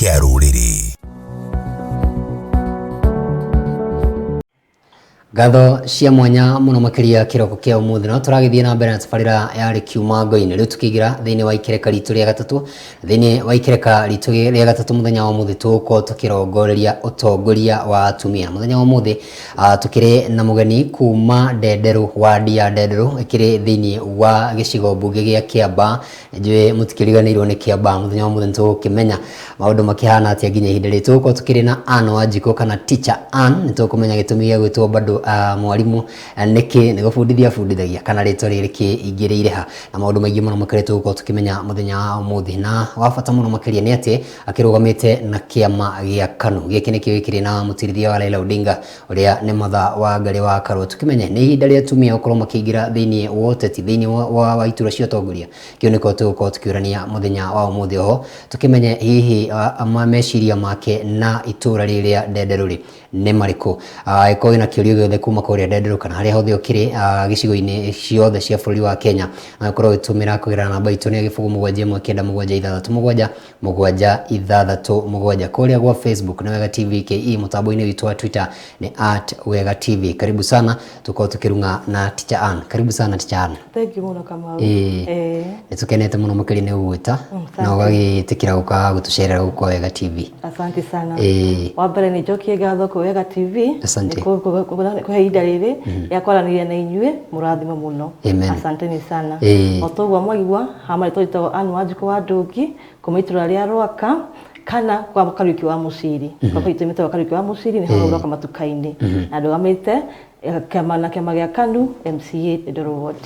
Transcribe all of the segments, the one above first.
Kĩa rũrĩrĩ. Ngatho cia mwanya mũno makĩria kĩroko kĩa ũmũthĩ. No tũragĩthiĩ na mbere na tabarĩra ya Rĩkiuma Ngo-inĩ. Rĩu tũkĩingĩra thĩinĩ wa ikereka ritũ rĩa gatatũ. Thĩinĩ wa ikereka ritũ rĩa gatatũ mũthenya wa ũmũthĩ tũgũkorwo tũkĩrongoreria ũtongoria wa atumia. Mũthenya wa ũmũthĩ tũkĩrĩ na mũgeni kuma Ndenderũ, wandi ya Ndenderũ ĩkĩrĩ thĩinĩ wa gĩcigo mbunge gĩa Kĩambaa. Njũĩ mũtikĩriganĩirwo nĩ Kĩambaa. Mũthenya wa ũmũthĩ nĩtũgũkĩmenya maũndũ makĩhana atĩa nginya ihinda rĩrĩ. Tũgũkorwo tũkĩrĩ na Ann Wanjikũ kana Teacher Ann. Nĩtũkũmenya gĩtũmi gĩa gwĩtwo bado mwarimũ nĩkĩ, nĩ gũbundithia abundithagia kana rĩtwa rĩrĩ rĩkĩingĩrĩire ha, na maũndũ maingĩ mũno makĩria tũgũkorwo tũkĩmenya mũthenya wa ũmũthĩ. Na wa bata mũno makĩria nĩ atĩ akĩrũgamĩte na kĩama gĩa KANU. Gĩkĩ nĩkĩo gĩkĩrĩ na mũtirithia wa Raila Odinga ũrĩa nĩ Martha Wangari wa Karua. Tũkĩmenye nĩ ihinda rĩa atumia gũkorwo makĩingĩra thĩinĩ wa ũteti, thĩinĩ wa iturwa cia ũtongoria. Kĩu nĩkĩo tũgũkorwo tũkĩũrania mũthenya wa ũmũthĩ. Oho tũkĩmenye hihi meciria make na itũra rĩrĩ rĩa Ndenderũ rĩ nĩ marĩkũ. Angĩkorwo wĩna kĩũria gĩothe kuma kũrĩa Ndenderũ kana harĩa hothe ũkĩrĩ gĩcigo-inĩ ciothe cia bũrũri wa Kenya, no ũkorwo ũgĩtũmĩra kũgerera namba itũ nĩyo 0 7 1 9 7 6 7 7 6 7. Kũrĩa gwa Facebook nĩ Wega TV KE, mũtambo-inĩ witũ wa Twitter nĩ at Wega TV. Karibu sana, tũkorwo tũkĩrung'a na Teacher Ann. Karibu sana Teacher Ann. Thank you mũno, Kamau. Ĩĩ. Nĩ tũkenete mũno makĩria nĩ gũgwĩta na ũgagĩtĩkĩra gũka gũtũcerera gũkũ kwa Wega TV. Asante sana. Ĩĩ. Wa mbere nĩ njokie ngatho kwĩ Wega TV. Asante. Nĩ kũhe ihinda rĩrĩ rĩa kwaranĩria na inyuĩ, mũrathime mũno. Amen. Asanteni sana. Ĩĩ. O toguo mwaigua, ha marĩtwa njĩtagwo Ann Wanjikũ wa Ndũngi, kuma itũra rĩa Rwaka kana kwa Kariũki wa Mũciri. Kwa itũ ĩtagwo Kariũki wa Mũciri, nĩ hau Rwaka matuka-inĩ. Na ndũgamĩte kĩama na kĩama gĩa KANU MCA Ndenderũ Ward.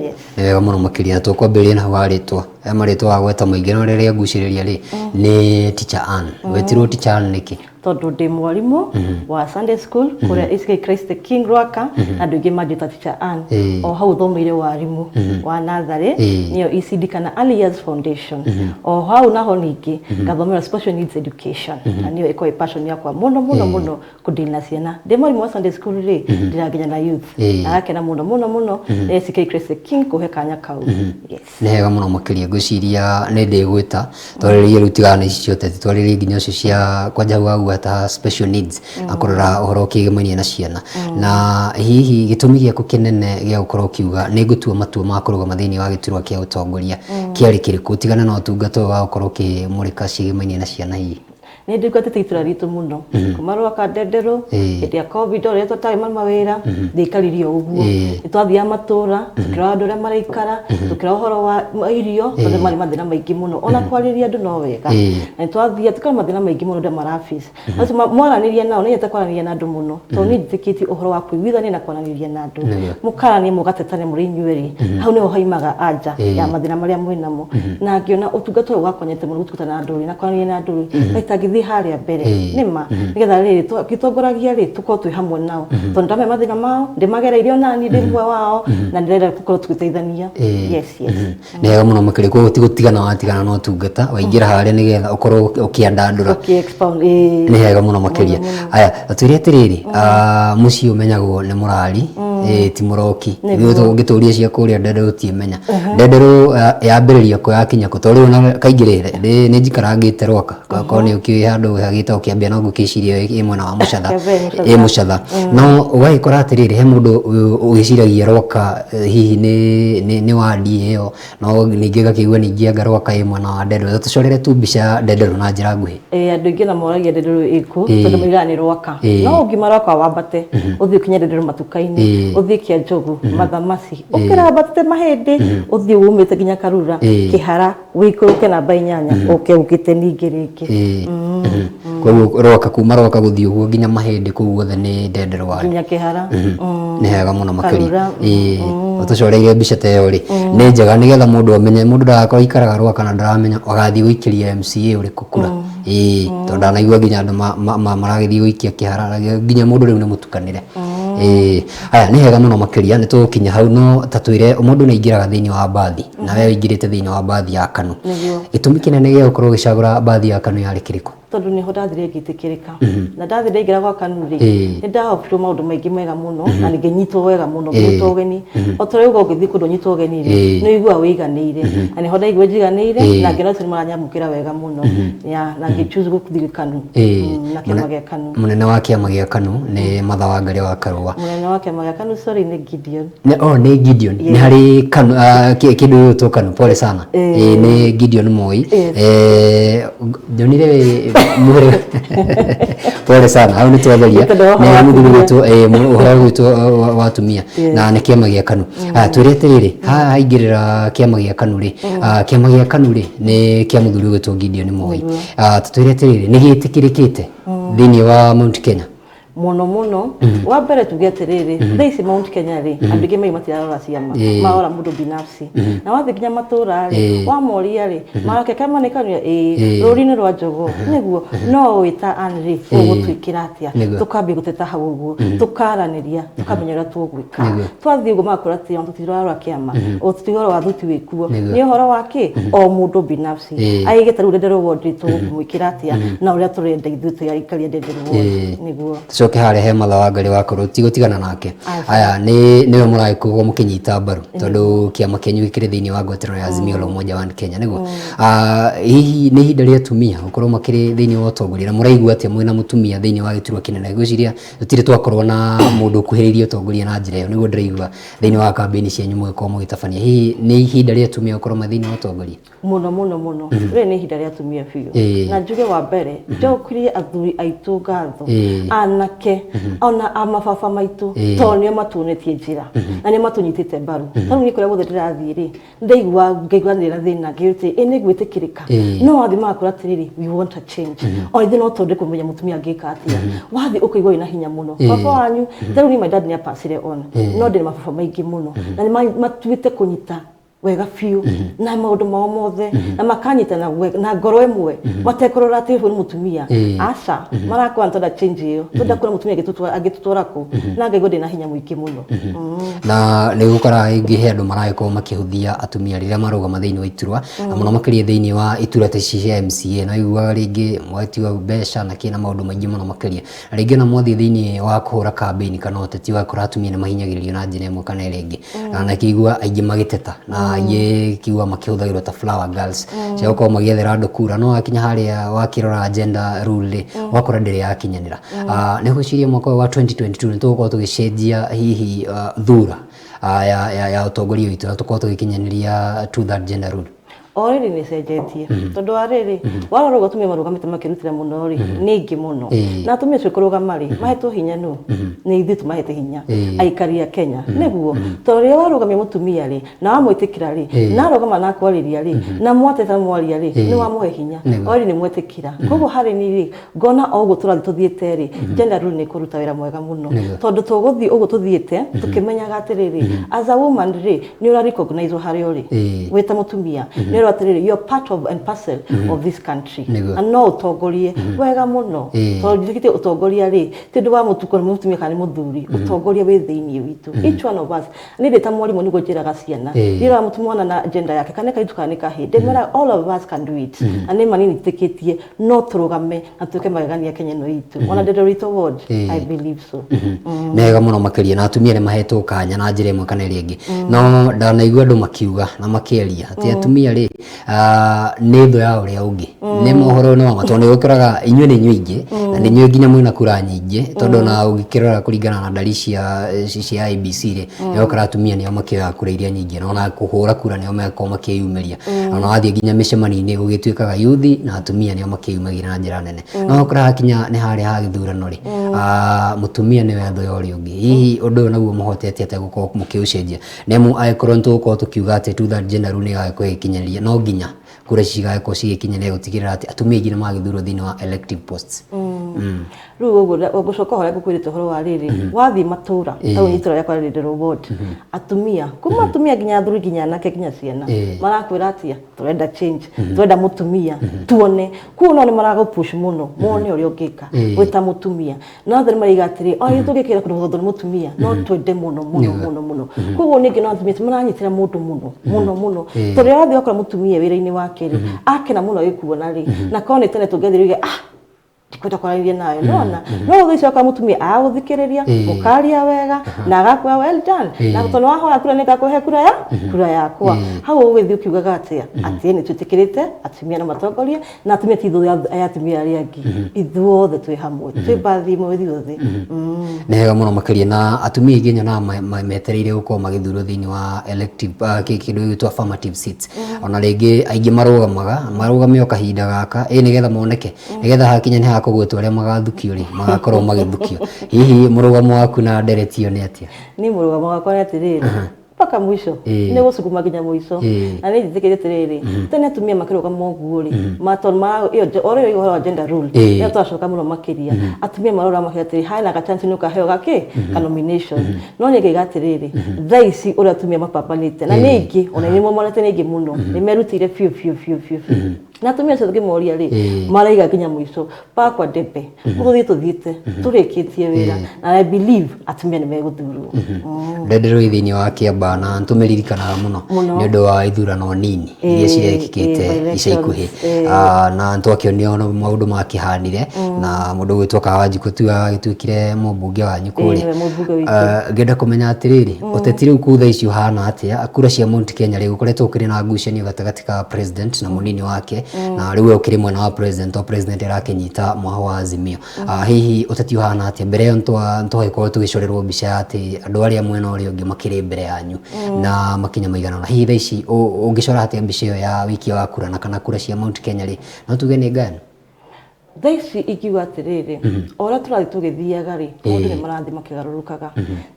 Yes. Nĩ wega mũno makĩria. Na tũkwambĩrĩria na hau ha rĩtwa. He marĩtwa wagweta maingĩ no rĩrĩa ngucĩrĩria rĩ nĩ Teacher Ann. Wetirwo Teacher Ann nĩkĩ? Tondũ ndĩ mwarimũ wa Sunday school kũrĩa ACK Christ the King Rwaka, na andũ aingĩ manjĩta Teacher Ann. O hau thomeire warimũ wa natharĩ, nĩyo ECD kana Early Years Foundation. O hau naho ningĩ ngathomera special needs education, na nĩyo ĩkoragwo ĩ passion yakwa mũno mũno mũno kũdeal na ciana. Ndĩ mwarimũ wa Sunday school rĩ, ndĩra nginya na youth, na gakena mũno mũno mũno nĩ ACK Christ the King kũhe kanya kau. Yes. Nĩ hega mũno makĩria. Ngwĩciria nĩ ndĩgwĩta twarĩrĩrie rĩu tigana na ici cia ũteti, twarĩrĩrie nginya ũcio cia kwanja hau wauga ta special needs na kũrora ũhoro ũkĩgĩmainie na ciana. Na hihi gĩtũmi gĩaku kĩnene gĩa gũkorwo ũkiuga nĩ ngũtua matua ma kũrũgama thĩinĩ wa gĩturwa kĩa ũtongoria kĩarĩ kĩrĩkũ, tigana na ũtungata ũyũ wa gũkorwo ũkĩmũrĩka ciĩgĩmainie na ciana hihi? Nĩ ndungatĩte itũra ritũ mũno kuma Rwaka Ndenderũ. Hĩndĩ ya COVID, rĩrĩa tũtarĩ ma mawĩra, ndiaikarire o ũguo. Nĩ twathiaga matũra tũkĩrora andũ ũrĩa maraikara, tũkĩrora ũhoro wa irio, tondũ marĩ mathĩna maingĩ mũno. Ona kwarĩria andũ no wega, na nĩ twathiaga tũkona mathĩna maingĩ mũno andũ maraface. Acio mwaranĩria nao, nĩ nyendete kwaranĩria na andũ mũno, tondũ niĩ njĩtĩkĩtie ũhoro wa kũiguithania na kwaranĩria na andũ. Mũkarania, mũgatetania mũrĩ inyuerĩ, hau nĩho haumaga anja ya mathĩna marĩa mwĩ namo. Na ngĩona ũtungata ũyũ wakwa nyendete mũno gũtungata na andũ rĩ, na kwaranĩria na andũ rĩ, itangĩthiĩ harĩa mbere nĩma nĩgetha rĩrĩ ngĩtongoragia rĩ, tũkorwo twĩ hamwe nao, tondũ ndamenya mathĩna mao, ndĩmagereirie onani ndĩ ũmwe wao, na ndĩrenda tũkorwo tũgĩteithania. Yes. Nĩ wega mũno makĩria. Koguo ti gũtigana watigana na ũtungata, waingĩra harĩa nĩgetha ũkorwo ũkĩandandũra. Ũkĩ-expound, ĩĩ. Nĩ hega mũno makĩria. Aya, twĩre atĩrĩrĩ, mũciĩ ũmenyagwo nĩ mũrari, ti mũroki. Ithuĩ ũngĩtũria cia kũrĩa Ndenderũ tũtiĩmenya. Ndenderũ yambĩrĩria kũ yakinya kũ? Tondũ rĩu ona kaingĩ rĩ, nĩ njikarangĩte Rwaka, korwo nĩ ũkĩũĩ handũ hagĩtagwo Kĩambia no ngũkĩciria ĩ mwena wa Mũcatha, Kĩambia ĩ Mũcatha. No ũgagĩkora atĩrĩrĩ, he mũndũ ũgĩciragia Rwaka hihi nĩ wandi ĩyo, no ningĩ ũgakĩigua ningĩ anga Rwaka ĩ mwena wa Ndenderũ. Ta tũcorere tu mbica ya Ndenderũ na njĩra nguhĩ. Ĩĩ, andũ aingĩ na moragia Ndenderũ ĩkũ, tondũ moigaga nĩ Rwaka. No ũngiuma Rwaka wambate ũthiĩ ũkinye Ndenderũ matuka-inĩ, ũthiĩ Kĩanjogu, Mathamasi, ũkĩrambatĩte Mahĩndĩ, ũthiĩ umĩte nginya Karura, Kĩhara, wĩikũrũke namba 8, ũke ũkĩte ningĩ rĩngĩ. Koguo Rwaka, kuma Rwaka gũthiĩ ũguo nginya Mahĩndĩ kũu guothe nĩ Ndenderũ ward. Nginya Kĩhara. Nĩ hega mũno makĩria. Karura. Ũtũcoreire mbica ta ĩyo rĩ, nĩ njega nĩgetha mũndũ amenye, mũndũ ndagakorwo aikaraga Rwaka na ndaramenya agathiĩ gũikĩria MCA ũrĩkũ kura. Ĩĩ, tondũ ndanaigua nginya andũ maragĩthiĩ gũikia Kĩhara, nginya mũndũ rĩu nĩ mũtukanĩre. Ĩĩ, haya, nĩ hega mũno makĩria, nĩ tũgũkinya hau, no ta twĩre, mũndũ nĩ aingĩraga thĩinĩ wa mbathi, na we ũingĩrĩte thĩinĩ wa mbathi ya KANU. Gĩtũmi kĩnene gĩa gũkorwo ũgĩcagũra mbathi ya KANU yarĩ kĩrĩkũ? Tondũ nĩho ndathire ngĩtĩkĩrĩka na ndathire ndaingĩra gwa KANU rĩ, nĩ ndahotirwo maũndũ maingĩ mega mũno na ngĩnyitwo wega mũno, ngĩnyitwo ũgeni. O ta ũrĩa uga ũngĩthiĩ kũndũ ũnyitwo ũgeni rĩ, nĩ ũiguaga wĩiganĩire, na nĩho ndaiguire njiganĩire na ngĩona acio nĩ maranyamũkĩra wega mũno. Yeah, na ngĩ choose gũthiĩ KANU na kĩama gĩa KANU. Mũnene wa kĩama gĩa KANU nĩ Martha Wangari wa Karũa. Mũnene wa kĩama gĩa KANU, sorry, nĩ Gideon. Oh, nĩ Gideon. Nĩ harĩ KANU, kĩndũ gĩgwĩtwo KANU, pole sana. Nĩ Gideon Moi. Eh, nyonire mwĩrĩ, pole sana, hau nĩ twatheria. Nĩ tondũ wa ũhoro nĩ wa mũthuri atumia. gwitũ, ũhoro gwitũ wa atumia na nĩ kĩama gĩa KANU. Ah, twĩre atĩrĩrĩ, haha haingĩrĩra kĩama gĩa KANU rĩ, kĩama gĩa KANU rĩ nĩ kĩa mũthuri ũgwĩtwo Gideon Moi. Ah, tũtwĩre atĩrĩrĩ, nĩ gĩtĩkĩrĩkĩte thĩinĩ wa Mount Kenya? Mũno mũno. Wa mbere tuge atĩrĩrĩ, thaa ici Mount Kenya rĩ, andũ aingĩ mai matirarora ciama, marora mũndũ binafsi. Na wathiĩ nginya matũra rĩ, wamoria rĩ, marake kama nĩ kanua ĩĩ, rũri-inĩ rwa jogoo nĩguo no wĩ ta Ann rĩ, ũgũtwĩkĩra atĩa? Tũkambia gũteta hau ũguo, tũkaranĩria, tũkamenya ũrĩa tũgwĩka. Twathiĩ ũguo magakora atĩ ona tũtirarora kĩama, tũtirarora wathuti wĩkuo, nĩ ũhoro wa kĩ o mũndũ binafsi aige ta rĩu Ndenderũ Ward rĩ, tũgũmwĩkĩra atĩa na ũrĩa tũrenda ithuĩ twĩ aikari a Ndenderũ Ward. Nĩguo. Tucoke harĩa he Martha Wangari wakorwo tigũtigana nake. Aca. Aya nĩ nĩwe mũragĩkorwo mũkĩnyita mbaru tondũ kĩama kĩanyu gĩkĩrĩ thĩinĩ wa ngwatanĩro ya Azimio la Umoja One Kenya, nĩguo? Ah, hihi nĩ ihinda rĩa atumia gũkorwo makĩrĩ thĩinĩ wa ũtongoria, na mũraigua atĩa mwĩna mũtumia thĩinĩ wa gĩturwa kĩnene? Ngwĩciria tũtirĩ twakorwo na mũndũ ũkuhĩrĩirie ũtongoria na njĩra ĩyo, nĩguo ndĩraigua thĩinĩ wa kambĩini cianyu mũgĩkorwo mũgĩtabania. Hihi nĩ ihinda rĩa atumia gũkorwo me thĩinĩ wa ũtongoria? Mũno mũno mũno. Rĩrĩ nĩ ihinda rĩa atumia biũ. Na njuge wa mbere, njokirie athuri aitũ ngatho, anake ona a mababa maitũ, tondũ nĩo matuonetie njĩra na nĩo matũnyitĩte mbaru. Ta rĩu niĩ kũrĩa guothe ndĩrathiĩ rĩ, ndaigua ngaigua ndĩna thĩna, ngĩũria ĩ nĩ ngwĩtĩkĩrĩka? No wathiĩ magakwĩra atĩrĩrĩ, we want a change. Ona ithuĩ no twende kũmenya mũtumia angĩka atĩa. Wathiĩ ũkaigua wĩna hinya mũno. Baba wanyu, ta rĩu niĩ my dad nĩ apacire on, no ndĩna mababa maingĩ mũno na nĩ matuĩte kũnyita wega biũ na maũndũ mao mothe, na makanyitana na ngoro ĩmwe matekũrora atĩ ũyũ nĩ mũtumia. Aca, marakorwo nĩ twenda change ĩyo, twenda kuona mũtumia angĩtũtwara kũ, na ngaigua ndĩna hinya mũingĩ mũno. Na nĩ gũkora rĩngĩ he andũ maragĩkorwo makĩhũthia atumia rĩrĩa marũgama thĩinĩ wa iturwa, na mũno makĩria thĩinĩ wa iturwa ta ici cia MCA, na ũiguaga rĩngĩ mwetio mbeca na kĩ na maũndũ maingĩ mũno makĩria. Na rĩngĩ ona mwathiĩ thĩinĩ wa kũhũra kambĩini kana ũteti, ũgakora atumia nĩ mahinyagĩrĩrio na njĩra ĩmwe kana ĩrĩa ĩngĩ. Na nakĩigua aingĩ magĩteta na aingĩ kiuga makĩhũthagĩrwo ta flower girls cia gũkorwo magĩethera andũ kura, no wakinya harĩa wakĩrora gender rule rĩ, ũgakora ndĩrĩ yakinyanĩra. Ah, nĩ gwĩciria mwaka ũyũ wa 2022 nĩ tũgũkorwo tũgĩcenjia hihi thura ya ũtongoria witũ na tũkorwo tũgĩkinyanĩria two third gender rule? Already nĩ ĩcenjetie, tondũ wa rĩrĩ, warora ũguo atumia marũgamĩte makĩrutĩra mũno rĩ, nĩ aingĩ mũno. Na atumia acio kũrũgama rĩ, mahetwo hinya nũ? Nĩ ithuĩ tũmahete hinya, aikari a Kenya, nĩguo. Tondũ rĩrĩa warũgamia mũtumia rĩ, na wamwĩtĩkĩra rĩ, na arũgama na akwarĩria rĩ, na mwateta mwaria rĩ, nĩ wamũhe hinya. Already nĩ mwetĩkĩra. Koguo harĩ niĩ rĩ, ngona o ũguo tũrathiĩ tũthiĩte rĩ, gender rule nĩ ĩkũruta wĩra mwega mũno. Tondũ tũgũthiĩ ũguo tũthiĩte tũkĩmenyaga atĩrĩrĩ, as a woman rĩ, nĩ ũra recognize harĩa ũrĩ wĩ ta mũtumia, nĩ ũrĩa atĩrĩrĩ, you are part of and parcel of this country. Na no ũtongorie wega mũno, tondũ njĩkĩte ũtongoria rĩ, ti ũndũ wa mũtuko nĩ mũtumia kana nĩ mũthuri, ũtongoria wĩ thĩinĩ witũ, each one of us. Niĩ ndĩ ta mwarimũ nĩguo njĩraga ciana, ndiĩraga mũtu mwana na gender yake kana nĩ kairĩtu kana nĩ kahĩĩ, ndĩmeraga all of us can do it. Na nĩ ma niĩ nĩtĩkĩtie no tũrũgame na tuĩke magegania Kenya ĩno itũ, ona Ndenderũ itũ ward, I believe so. Mega mũno makĩria, na atumia nĩ mahetwo kanya na njĩra ĩmwe kana ĩrĩa ĩngĩ, no ndanaigua andũ makiuga na makĩaria atĩ atumia rĩ, nĩ thũ ya ũrĩa ũngĩ. Nĩ mohoro nĩ wa ma, tondũ nĩ ũkoraga inyuĩ nĩ inyuĩ aingĩ na nĩ inyuĩ nginya mwĩna kura nyingĩ, tondũ ona ũngĩkĩrora kũringana na ndari cia IEBC rĩ, nĩ ũkora atumia nĩo makĩoyaga kura iria nyingĩ, na ona kũhũra kura nĩo makoragwo makĩyumĩria, na ona wathiĩ nginya mĩcemanio-inĩ gũgĩtuĩkaga yuthi na atumia nĩo makĩyumagĩria na njĩra nene. No ũkora hakinya nĩ harĩa ha gĩthurano rĩ, mũtumia nĩwe thũ ya ũrĩa ũngĩ. Hihi ũndũ ũyũ naguo mũhotete atĩa gũkorwo mũkĩũcenjia, nĩamu angĩkorwo nĩ tũgũkorwo tũkiuga atĩ two third gender rule nĩ ĩgagĩkorwo ĩgĩkinyanĩria, no nginya kura ici cigagĩkorwo cigĩkinyanĩria gũtigĩrĩra atĩ atumia aingĩ nĩ magĩthurwo thĩinĩ wa elective posts? Rĩu ũguo ngũcoka ũhoro ngũkwĩrĩte ũhoro wa rĩrĩ, wathiĩ matũra taũni, itũra rĩakwa rĩrĩ Ndenderũ ward, atumia kuma atumia nginya athuri nginya anake nginya ciana, marakwĩra atĩa? Tũrenda change, tũrenda mũtumia tuone kuo, no nĩ maragũ push mũno mone ũrĩa ũngĩka wĩ ta mũtumia, na othe nĩ maraiga atĩrĩ, o ithuĩ tũngĩkĩra kũndũ tondũ nĩ mũtumia no twende mũno mũno mũno mũno. Koguo ningĩ no atumia maranyitĩra mũndũ mũno mũno mũno, tondũ rĩrĩa wathiĩ wakora mũtumia wĩra-inĩ wake rĩ, akena mũno agĩkuona rĩ, na korwo nĩ tene tũngĩathiĩ rĩuge ah. Ndikwenda kwaranĩria nawe. Nona no ũthĩ ũcio oka mũtumia agagũthikĩrĩria, mũkaria wega na agakwĩra well done, na tondũ wahoya kura nĩngakũhe kura ya kura yakwa. Hau ũgĩthiĩ ũkiugaga atĩa? Atĩ nĩ twĩtĩkĩrĩte atumia no matongorie, na atumia ti thũ ya atumia arĩa angĩ, ithuothe twĩ hamwe, twĩ mbathi ĩmwe ithuothe. Nĩ hega mũno makĩria. Na atumia aingĩ nyonaga metereire gũkorwo magĩthurwo thĩinĩ wa elective, kĩndũ gĩgwĩtwo affirmative seats. Ona rĩngĩ aingĩ marũgamaga marũgame o kahinda gaka ĩ nĩgetha moneke, nĩgetha hakinya nĩ hakũgwetwo arĩa magathukio rĩ, magakorwo magĩthukio. Hihi mũrũgamo waku na ndereti ĩyo nĩ atĩa? Niĩ mũrũgamo wakwa nĩ atĩrĩrĩ, mpaka mwisho, nĩ gũcukuma nginya mũico. Na nĩ njĩtĩkĩtie atĩrĩrĩ, tene atumia makĩrũgama ũguo rĩ, tondũ ĩyo oro ĩyo ũhoro wa gender rule, ĩyo tũracoka mũno makĩria, atumia marora makiuga atĩrĩ, hena ga chance nĩ ũkaheo gakĩ ka nomination. No niĩ ngaiga atĩrĩrĩ, thaa ici ũrĩa atumia mapambanĩte na nĩ aingĩ, ona inyuĩ mũmonete nĩ aingĩ mũno, nĩ merutĩire biũ biũ biũ biũ biũ. Na atumia acio tũkĩmoria rĩ, maraiga nginya mũico mpaka kwa debe, gũthiĩ tũthiĩte tũrĩkĩtie wĩra, na I believe atumia nĩ megũthurwo. Ndenderwo thĩinĩ wa Kĩambaa na nĩtũmĩririkanaga mũno Mũno. nĩ ũndũ wa ithurano nini iria cirekĩkĩte by ica ikuhĩ. elections. Na nĩtwakĩonio maũndũ makĩhanire na mũndũ ũgwĩtwo Kawanjikũ tiwe agĩtuĩkire mũmbunge wanyu kũrĩa. Nĩwe mũmbunge witũ. Ngĩenda kũmenya atĩrĩrĩ, ũteti rĩu kũu thaa ici ũhana atĩa? Kura cia Mount Kenya rĩ, gũkoretwo gũkĩrĩ na ngucanio gatagatĩ ka president na mũnini wake, na rĩu we ũkĩrĩ mwena wa president, o president arakĩnyita mwaho wa Azimio. Hihi ũteti ũhana atĩa? Mbere ĩyo nĩtwagĩkorwo tũgĩcorerwo mbica ya atĩ andũ arĩa mwena ũrĩa ũngĩ makĩrĩ mbere yanyu na makinya maigana ũna. Hihi thaa ici ũngĩcora atĩa mbica ĩyo ya wĩikia wa kura, na kana kura cia Mount Kenya rĩ, no tuge nĩ ngayanu? Thaa ici ingiuga atĩrĩrĩ, o ũrĩa tũrathiĩ tũgĩthiaga rĩ, maũndũ nĩ marathiĩ makĩgarũrũkaga.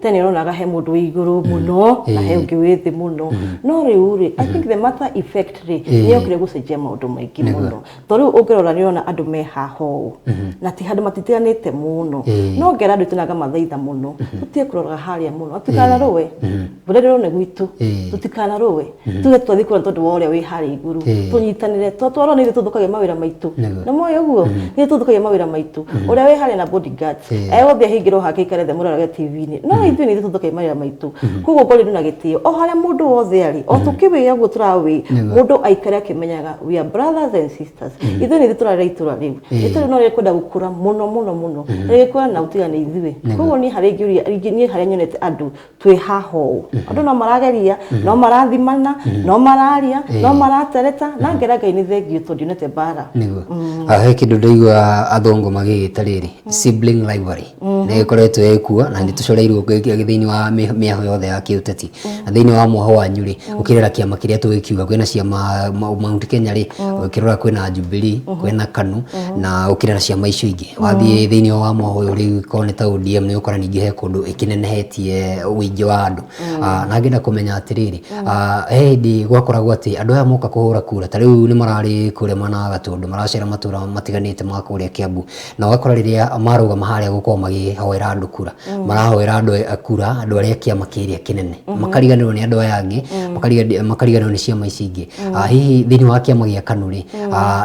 Tene ũronaga he mũndũ wĩ igũrũ mũno na he ũngĩ wĩ thĩ mũno, no rĩu rĩ, I think the matter effect rĩ, nĩ yokire gũcenjia maũndũ maingĩ mũno, tondũ rĩu ũngĩrora nĩ ũrona andũ me haha ũũ na ti handũ matitiganĩte mũno. No ngera andũ aitũ na ngamathaitha mũno, tũtige kũroraga harĩa mũno, tũtikanarũe, mbũrĩrĩro nĩ gwitũ, tũtikanarũe tuge twathiĩ kũrora tondũ wa ũrĩa wĩ harĩa igũrũ, tũnyitanĩre, tondũ twarora nĩ ithuĩ tũthũkagia mawĩra maitũ. Na moĩ ũguo nĩ ithuĩ tũthũkagia mawĩra maitũ. Ũrĩa wĩ harĩa na bodyguards egũthiĩ ahingĩrwo hake aikare thĩ mũrorage TV-inĩ, no ithuĩ nĩ ithuĩ tũthũkagia mawĩra maitũ. Koguo ngorĩndũ na gĩtĩo o harĩa mũndũ wothe arĩ, o tũkĩwĩya ũguo tũrawĩ, mũndũ aikare akĩmenyaga we are brothers and sisters. Ithuĩ nĩ ithuĩ tũrarera itũra rĩu, itũra rĩu no rĩkwenda gũkũra mũno mũno mũno, rĩgĩkũra na gũtiga nĩ ithuĩ. Koguo niĩ harĩa ingĩũria, niĩ harĩa nyonete andũ twĩ haha ũũ, andũ no marageria, no marathimana, no mararia, no maratereta, na ngera Ngai nĩ thengiũ tondũ ndionete mbara. Nĩguo. He kĩndũ ndaigua athũngũ magĩgĩta rĩrĩ sibling rivalry, nĩ ĩkoretwo ĩkuo na nĩ tũcoreirwo thĩinĩ wa mĩaho yothe ya kĩũteti. Na thĩinĩ wa mwaho wanyu rĩ, ũkĩrora kĩama kĩrĩa tũgĩkiuga kwĩna ciama Mount Kenya rĩ, ũkĩrora kwĩna Jubilee, kwĩna KANU, na ũkĩrora ciama icio ingĩ, wathiĩ thĩinĩ wa mwaho ũyũ rĩu korwo nĩ ta ODM, nĩ ũkora ningĩ he kũndũ ĩkĩnenehetie ũingĩ wa andũ. Na ngĩenda kũmenya atĩrĩrĩ, he hĩndĩ gwakoragwo atĩ andũ aya moka kũhũra kura, ta rĩu nĩ mararĩ kũrĩa mwena wa Gatũndũ, maracera matũra matiganĩte ma kũrĩa Kiambu, na ũgakora rĩrĩa marũgama harĩa gũkorwo makĩhoera andũ kura, marahoera andũ kura andũ arĩa kĩama kĩrĩa kĩnene, makariganĩrwo nĩ andũ aya angĩ, makariganĩrwo nĩ ciama ici ingĩ. Hihi thĩinĩ wa kĩama gĩa KANU rĩ,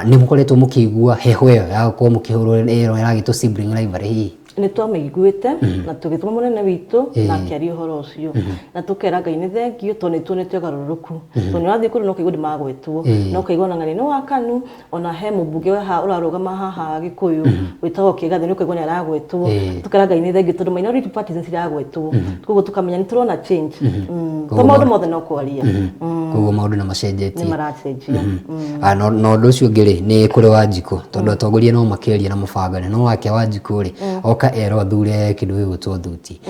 nĩ mũkoretwo mũkĩigua heho ĩyo ya gũkorwo mũkĩhũrwo ĩyo ĩragĩtwo sibling rivalry hihi? Nĩ twamĩiguĩte na tũgĩtũma mũnene witũ na akĩaria ũhoro ũcio, na tũkera Ngai nĩ thengiũ tondũ nĩ tuonete ũgarũrũku, tondũ nĩ ũrathiĩ kũndũ na ũkaigua ndĩmagwetwo, na ũkaigua ona ng'ani nĩ wa KANU, ona he mũmbunge haha ũrarũgama haha Gĩkũyũ wĩtagwo Kĩgathĩ, nĩ ũkaigua nĩ aragwetwo. Tũkera Ngai nĩ thengiũ tondũ minority parties nĩ ciragwetwo, koguo tũkamenya nĩ tũrona change. To maũndũ mothe no kwaria. Koguo maũndũ nĩ macenjetie. Nĩ maracenjia. Na ũndũ ũcio ũngĩ rĩ, nĩ kũrĩ Wanjikũ, tondũ atongoria no makĩarie na mabangane, no wake Wanjikũ rĩ, oka erwo athure kĩndũ gĩgwĩtwo thuti.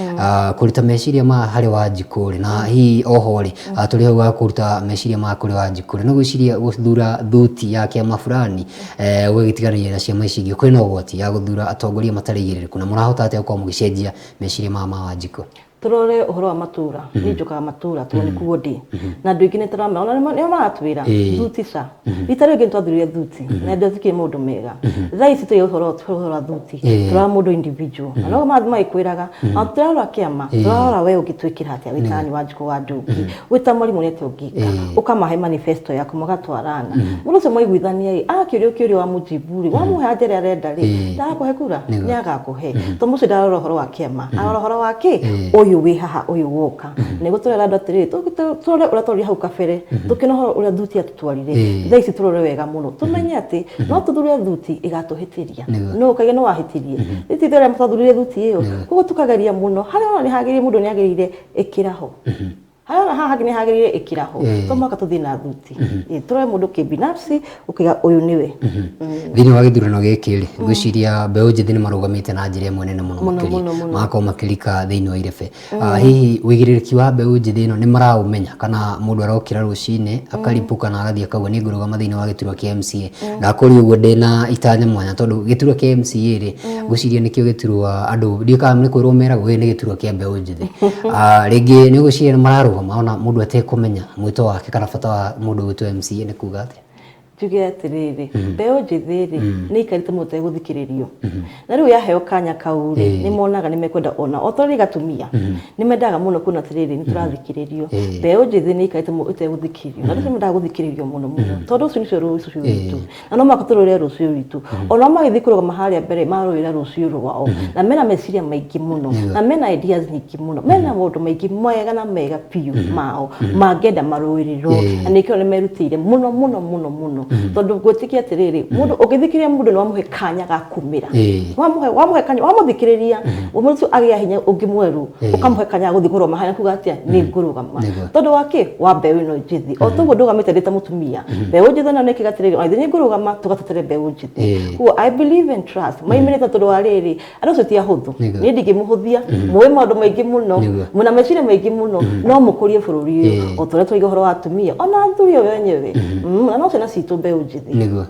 Kũruta meciria ma harĩ Wanjikũ rĩ, na hihi oho rĩ, tũrĩ hau ha kũruta meciria ma kũrĩ Wanjikũ rĩ, no gwĩciria gũthura thuti ya kĩama fulani, ũgagĩtiganĩria na ciama ici ingĩ, kwĩna ũgwati ya gũthura atongoria matarĩ aigĩrĩrĩku, na mũrahota atĩa gũkorwo mũgĩcenjia meciria maya ma Wanjikũ? Tũrore ũhoro wa matũra, niĩ njũkaga matũra tondũ nĩ kuo ndĩ, na andũ aingĩ nĩ tũramera, ona nĩo maratwĩra thuti ca rita rĩu rĩngĩ nĩtwathurire thuti na ndĩathukire maũndũ mega. Thaa ici tũrĩ ũhoro wa thuti, tũrora mũndũ individual, na no marathiĩ magĩkwĩraga ona tũtirarora kĩama, tũrarora we ũngĩtwĩkĩra atĩa, wĩ ta Wanjikũ wa Ndũngĩ, wĩ ta mwarimũ nĩ atĩa ũngĩka, ũkamahe manifesto yaku mũgatwarana, mũndũ ũcio mwaiguithania ĩ, agakĩũrio kĩũria wamũjibu rĩ, wamũhe anja ĩrĩa arenda rĩ, ndagakũhe kura? Nĩ agakũhe, tondũ mũcio ndararora ũhoro wa kĩama, arora ũhoro wa kĩ ũyũ. Ũyũ wĩ haha, ũyũ woka, nĩguo tũrera andũ atĩrĩrĩ, tũrore ũrĩa twarire hau kabere, tũkĩona ũhoro ũrĩa thuti atũtwarire. Thaa ici tũrore wega mũno, tũmenye atĩ no tũthure thuti ĩgatũhĩtĩria. No ũkaigua nĩ wahĩtirie rĩu, ũrĩa twathurire thuti ĩyo. Koguo tũkageria mũno harĩa ona nĩ hagĩrĩire, mũndũ nĩ agĩrĩire ĩkĩra ho, harĩa ona haha hangĩ nĩ hagĩrĩire ĩkĩra ho. To mũhaka tũthiĩ na thuti. Tũrore mũndũ kĩbinafsi, ũkaiga ũyũ nĩwe. Thĩinĩ wa gĩthurano gĩkĩ rĩ, ngwĩciria mbeũ njĩthĩ nĩ marũgamĩte na njĩra ĩmwe nene mũno Mũno, makĩria, mũno, mũno. magakorwo makĩrika thĩinĩ wa irebe. Hihi ũigĩrĩrĩki wa mbeũ njĩthĩ ĩno nĩ maraũmenya, kana mũndũ arokĩra rũcinĩ akaripũka na agathiĩ akauga niĩ ngũrũgama thĩinĩ wa gĩturwa kĩa MCA? Ndakũria ũguo ndĩna itanya mwanya, tondũ gĩturwa kĩa MCA rĩ, ngwĩciria nĩkĩo gĩturwa andũ ndiũĩ kana nĩ kwĩrwo meragwo gĩkĩ nĩ gĩturwa kĩa mbeũ njĩthĩ. Rĩngĩ nĩ ũgwĩciria nĩ mararũgama ona mũndũ atekũmenya mwĩto wake kana bata wa mũndũ gwĩtwo MCA nĩ kuga atĩa? Njuge atĩrĩrĩ, mbeũ njĩthĩ rĩ, nĩ ikarĩte mũno ĩtegũthikĩrĩrio, na rĩu yaheo kanya kau rĩ, nĩ monaga nĩ mekwenda ona o ta ũrĩa gatumia nĩ mendaga mũno kuona atĩrĩrĩ, nĩ tũrathikĩrĩrio. Mbeũ njĩthĩ nĩ ikarĩte mũno ĩtegũthikĩrĩrio, na andũ acio mendaga gũthikĩrĩrio mũno mũno, tondũ ũcio nĩcio rũciũ rwitũ, na no mũhaka tũrũĩre rũciũ rwitũ. Ona magĩthiĩ kũrũgama harĩa mbere, marũĩra rũciũ rwao, na mena meciria maingĩ mũno, na mena ideas nyingĩ mũno, mena maũndũ maingĩ mega na mega biũ mao mangĩenda marũĩrĩrwo. Na nĩkĩo nĩ merutĩire mũno mũno mũno mũno, tondũ ngwĩtĩkia atĩrĩrĩ, mũndũ ũngĩthikĩrĩria mũndũ nĩ wamũhe kanya ga kumĩra. Wamũhe kanya, wamũthikĩrĩria, mũndũ ũcio agĩa hinya ũngĩ mwerũ, ũkamũhe kanya ga gũthiĩ kũrũgama harĩa kuga atĩa, nĩ ngũrũgama. Tondũ wa kĩ? Wa mbeũ ĩno njĩthĩ. O toguo ndũgamĩte ndĩ ta mũtumia, mbeũ njĩthĩ nayo nĩkiuga atĩrĩrĩ, ona ithuĩ nĩ ngũrũgama tũgatetere mbeũ njĩthĩ. Koguo I believe and trust maimĩrĩte, tondũ wa rĩrĩ, andũ acio ti ahũthũ. Niĩ ndingĩmũhũthia, mũĩ maũndũ maingĩ mũno, mwĩna meciria maingĩ mũno, no mũkũrie bũrũri ũyũ. O ta ũrĩa twaiga ũhoro wa atumia, ona athuri o wenyewe. Na no ciana citũ mbeũ njĩthĩ. Nĩguo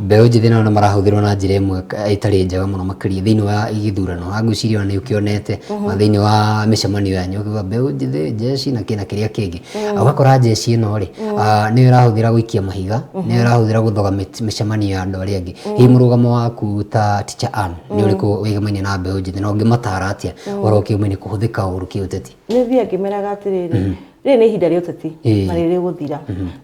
mbeũ njĩthĩ nao nĩ marahũthĩrwo na njĩra ĩmwe ĩtarĩ njega mũno makĩria thĩinĩ wa gĩthurano. Ngwĩciria ona nĩ ũkĩonete na thĩinĩ wa mĩcemanio yanyu, ũkiuga mbeũ njĩthĩ, jeshi na kĩna kĩrĩa kĩngĩ, ũgakora jeshi ĩno rĩ, nĩyo ĩrahũthĩra gũikia mahiga, nĩyo ĩrahũthĩra gũthoga mĩcemanio ya andũ arĩa angĩ. Hihi mũrũgamo waku ta Teacher Ann nĩ ũrĩkũ wĩgemaine na mbeũ njĩthĩ, na ũngĩmatara atĩa ũhoro ũkĩumaine kũhũthĩka ũru kĩũteti? Nĩ thiaga ngĩmeraga atĩrĩrĩ, rĩrĩ nĩ ihinda rĩa ũteti na rĩrĩ gũthira,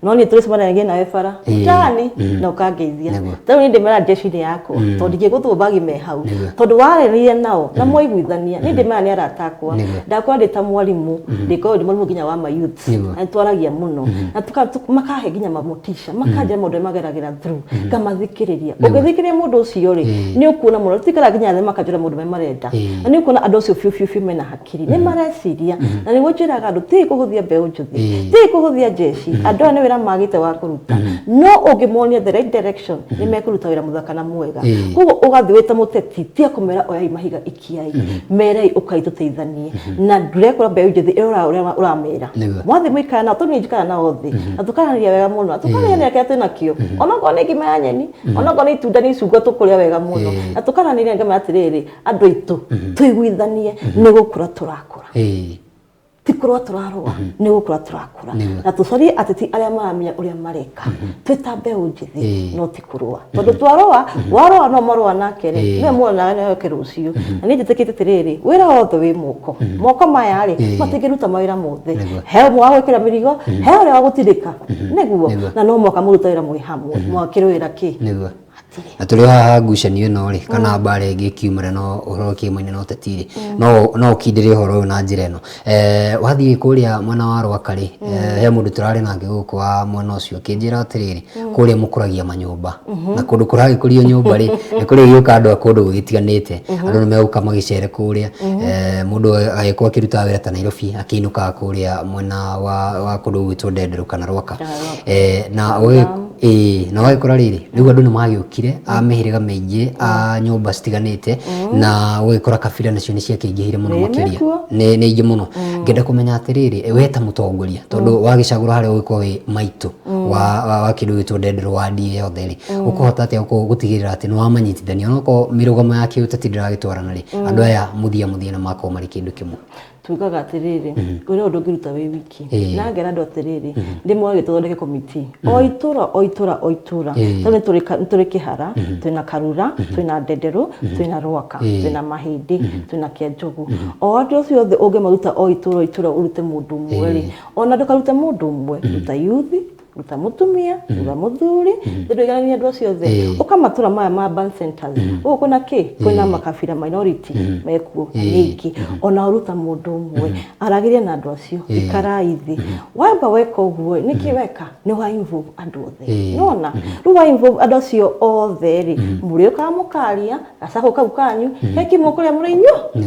no niĩ tũrĩcemanagia nawe bara mtaani na ũkangeithia. Ta rĩu niĩ ndĩmera jeshi-inĩ yakwa, tondũ ndingĩgũthwo bagi me hau, tondũ warĩrĩria nao na mwaiguithania, niĩ ndĩmera nĩ arata akwa. Ndakora ndĩ ta mwarimũ, ndĩkoragwo ndĩ mwarimũ nginya wa ma youth, na nĩtwaragia mũno na makahe nginya mamotisha, makanjĩra maũndũ marĩa mageragĩra through, ngamathikĩrĩria. Ũngĩthikĩrĩria mũndũ ũcio rĩ, nĩ ũkuona mũno tũtikaraga nginya thĩ makanjĩra maũndũ marĩa marenda, na nĩ ũkuona andũ acio biũ biũ biũ mena hakiri, nĩ mareciria. Na nĩguo njĩraga andũ, tigai kũhũthia mbeũ njĩthĩ, tigai kũhũthia jeshi. Andũ aya nĩ wĩra magĩte wa kũruta, no ũngĩmonia the right direction, nĩ mekũruta wĩra mũthaka na mwega. Koguo ũgathiĩ wĩ ta mũteti, tiga kũmera oyai mahiga ikiai, merei ũkai tũteithanie. Na ndũrekora mbeũ njĩthĩ ĩroraga ũrĩa ũramera. Mwathiĩ mũikara nao, tondũ niĩ njikara nao thĩ na tũkaranĩria wega mũno, na tũkaranĩria kĩrĩa twĩnakĩo, onokorwo nĩ ngima ya nyeni, onokorwo nĩ itunda, nĩ icungwa, tũkũrĩa wega mũno na tũkaranĩria. Ngamera atĩrĩrĩ, andũ aitũ, tũiguithanie, nĩ gũkũra tũrakũra, ti kũrũa tũrarũa, nĩ gũkũra tũrakũra. Na tũcarie ateti arĩa maramenya ũrĩa mareka twĩ ta mbeũ njĩthĩ, no ti kũrũa, tondũ twarũa, warũa no marũa nake rĩ, nĩwe muonaga nĩwe rũciũ. Na niĩ njĩtĩkĩtie atĩrĩrĩ, wĩra wothe wĩ moko. Moko maya rĩ, matingĩruta mawĩra mothe. He ũmwe wa gwĩkĩra mĩrigo, he ũrĩa wa gũtindĩka, nĩguo. Na no mũhaka mũrute wĩra mwĩ hamwe, mwakĩrũĩra kĩ? Hatirĩ. Na tũrĩ haha, ngucanio ĩno rĩ, kana mbara ĩngĩ ĩkiumĩra no ũhoro ũkĩmaine na ũteti rĩ, no ũkindĩre ũhoro ũyũ na njĩra ĩno. Wathiĩ kũrĩa mwena wa Rwaka rĩ, he mũndũ tũrarĩ nake gũkũ wa mwena ũcio akĩnjĩra atĩrĩrĩ, kũrĩa mũkũragia manyũmba, na kũndũ kũragĩkũrio nyũmba rĩ, nĩ kũrĩgĩũka andũ a kũndũ gũgĩtiganĩte, andũ nĩ megũka magĩcere kũrĩa. Mũndũ agĩkorwo akĩrutaga wĩra ta Nairobi, akĩinũkaga kũrĩa mwena wa kũndũ gũgwĩtwo Ndenderũ kana Rwaka. Na ĩĩ, na ũgagĩkora rĩrĩ, rĩu andũ nĩ magĩũkire a mĩhĩrĩga mĩingĩ, a nyũmba citiganĩte, na ũgagĩkora kabira nacio nĩ ciakĩingĩhire mũno makĩria. Nĩkuo. Nĩ aingĩ mũno. Ngenda kũmenya atĩrĩrĩ, we ta mũtongoria, tondũ wagĩcagũra harĩa ũgĩkorwo wĩ maitũ wa kĩndũ gĩtwo Ndenderũ ward yothe rĩ, ũkũhota atĩa gũtigĩrĩra atĩ nĩ wamanyitithania, onokorwo mĩrũgamo ya kĩũteti ndĩragĩtwarana rĩ, andũ aya mũthia mũthia nĩ makorwo marĩ kĩndũ kĩmwe? Tugaga atĩrĩrĩ, ũrĩa ũndũ ũngĩruta wĩ wiki, na ngera andũ atĩrĩrĩ, ndĩmoe gĩtũthondeke komiti o itũra o itũra o itũra. Tondũ nĩ tũrĩ Kĩhara, twĩna Karura, twĩna Ndenderũ, twĩna Rwaka, twĩna Mahĩndĩ, twĩna Kĩanjogu. O andũ acio othe ũngĩmaruta o itũra o itũra, ũrute mũndũ ũmwe rĩ, ona ndũkarute mũndũ ũmwe, ruta youth. Ruta mũtumia, ruta mũthuri, ndũiganania andũ acio othe. Ũka matũra maya ma urban centers gũkũ kwĩna kĩ, kwĩna makabira minority mekuo na nĩ aingĩ, ona ruta mũndũ ũmwe aragĩria na andũ acio, ikarai thĩ. Wamba weka ũguo ĩ, nĩkĩ weka nĩ wa involve andũ othe. Nona rĩu wa involve andũ acio othe rĩ, mũrĩũkaga mũkaria gacakũ kau kanyu he kĩmwe kũrĩa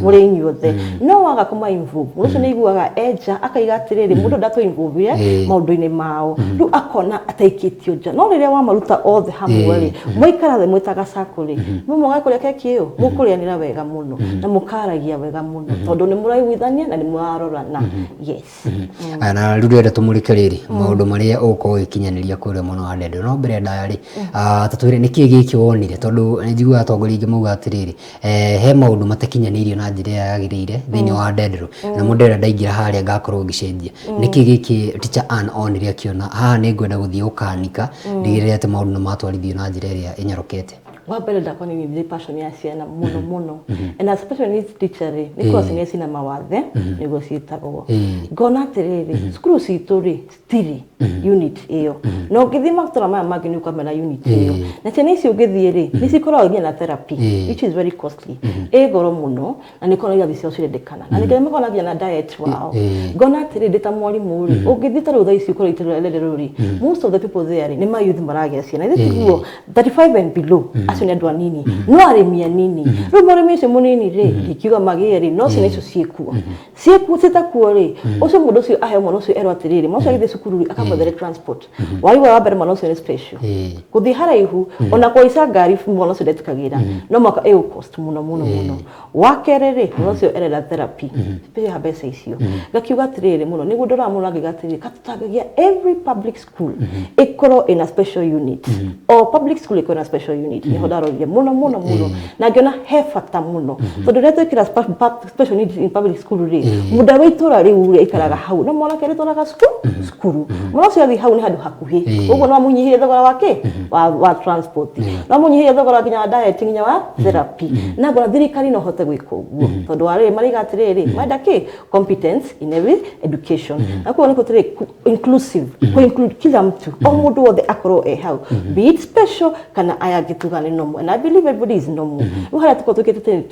mũrĩ inyuothe. No waga kũma involve, mũndũ ũcio nĩ aiguaga enja akaiga atĩrĩrĩ, mũndũ ndatũ involve maũndũ-inĩ mao, rĩu akona ataikĩtio nja. No rĩrĩa wamaruta othe hamwe rĩ, mwaikara thĩ mwĩta gacakũ rĩ, mũmoga kũrĩa keki ĩyo, mũkũrĩanĩra wega mũno na mũkaragia wega mũno, tondũ nĩ mũraiguithania na nĩ mũrarorana. Yes. Aya, na rĩu ndĩrenda tũmũrĩke rĩrĩ maũndũ marĩa ũgũkorwo ũgĩkinyanĩria kũrĩa mwena wa Ndendũ. No mbere ndaya rĩ, ta twĩre nĩkĩĩ gĩkĩ wonire, tondũ nĩ njiguaga atongoria aingĩ mauga atĩrĩrĩ, he maũndũ matakinyanĩirio na njĩra ĩrĩa yagĩrĩire thĩinĩ wa Ndendũ, na mũndũ ndĩrenda ndaingĩra harĩa ngakorwo ngĩcenjia. Nĩkĩĩ gĩkĩ Teacher Ann onire akĩona haha nĩ ngwenda gũthiĩ gũkanika ndigĩrĩre atĩ maũndũ nĩ matwarithio na njĩra ĩrĩa ĩnyorokete? Wa mbere, ndakwa nĩ ndĩ passion ya ciana mũno mũno, and as special needs teacher rĩ, nĩ korwo ciana cina mawathe nĩguo ciĩtagwo. Ngona atĩrĩrĩ, cukuru citũ rĩ, citirĩ unit ĩyo, na ũngĩthiĩ matũra maya mangĩ nĩ ũkamena unit ĩyo, na ciana ici ũngĩthiĩ rĩ, nĩ cikoragwo nginya na therapy, which is very costly, ĩ goro mũno, na nĩ koragwo irathi ciao cirendekana na nĩkĩo makoragwo nginya na diet wao. Ngona atĩrĩ, ndĩ ta mwarimũ rĩ, ũngĩthiĩ ta rĩu thaa ici ũkorwo itũra rĩrĩ rĩ, most of the people there rĩ, nĩ ma youth maragĩa ciana, ithe tiguo? 35 and below, acio nĩ andũ anini, no arĩmi anini. Rĩu mũrĩmi ũcio mũnini rĩ, ndingiuga magĩe rĩ, no ciana icio ciĩkuo ciĩtakuo rĩ, ũcio mũndũ ũcio aheo mwana ũcio, erwo atĩrĩrĩ, mwana ũcio agĩthiĩ cukuru rĩ, akamwethere transport. Waigua wa mbere, mwana ũcio nĩ special, gũthiĩ haraihu ona kũhaica ngari mwana ũcio ndetĩkagĩra, no mwaka ĩgũ cost mũno mũno mũno. Wa kerĩ rĩ, mwana ũcio erenda therapy, mbeca mbeca icio. Ngakiuga atĩrĩrĩ, mũno nĩguo ndoraga mũno, ngiuga atĩrĩrĩ, katũtangĩgia every public school ĩkorwo ĩna special unit, o public school ĩkorwo ĩna special unit. Nĩho ndarorire mũno mũno mũno na ngĩona he bata mũno, tondũ rĩrĩa twekĩra special needs in public school rĩ, mũndũ wa itũra rĩu rĩ, aikaraga hau, no mwanake arĩtwaraga cukuru, mwana ũcio athiĩ hau nĩ handũ hakuhĩ, ũguo no amũnyihĩrie thogora wake wa transport, no amũnyihĩrie thogora nginya wa diet, nginya wa therapy. Na ngona thirikari no hote gwĩka ũguo, tondũ wa rĩrĩ, maraiga atĩrĩrĩ, marenda kĩ competence in every education, na koguo nĩ kũtĩrĩ inclusive, ku include kila mtu, o mũndũ wothe akorwo e hau, be it special kana aya angĩ tuga nĩ normal, and I believe everybody is normal. Rĩu harĩa tũkorwo twĩkĩte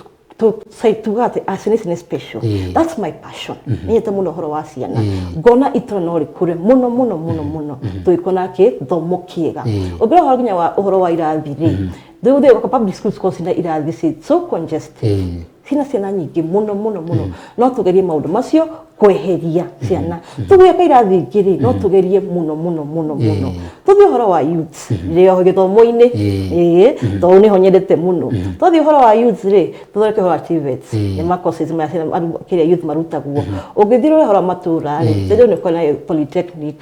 tuga atĩ ciana ici nĩ special, that's my passion. Nĩnyendete mũno ũhoro wa ciana, ngona itũra no rĩkũre mũno mũno mũno mũno tũgĩkona kĩthomo kĩega. Ũngĩrora ũhoro nginya wa ũhoro wa irathi rĩ, rĩu thĩ public schools korwo cina irathi ci so congested, cina ciana nyingĩ mũno mũno mũno. No tũgerie maũndũ macio kweheria ciana, tũgĩaka irathi ingĩ rĩ, no tũgerie mũno mũno mũno mũno. Tũthiĩ ũhoro wa youths rĩ, gĩthomo-inĩ, ĩĩ, tondũ nĩho nyendete mũno. Twathiĩ ũhoro wa youths rĩ, tũthondeke ũhoro wa TVETs, nĩ ma courses maya ciana kĩrĩa youth marutagwo. Ũngĩthiĩ ũrore ũhoro wa matũra rĩ, rĩu nĩ kwĩna polytechnic,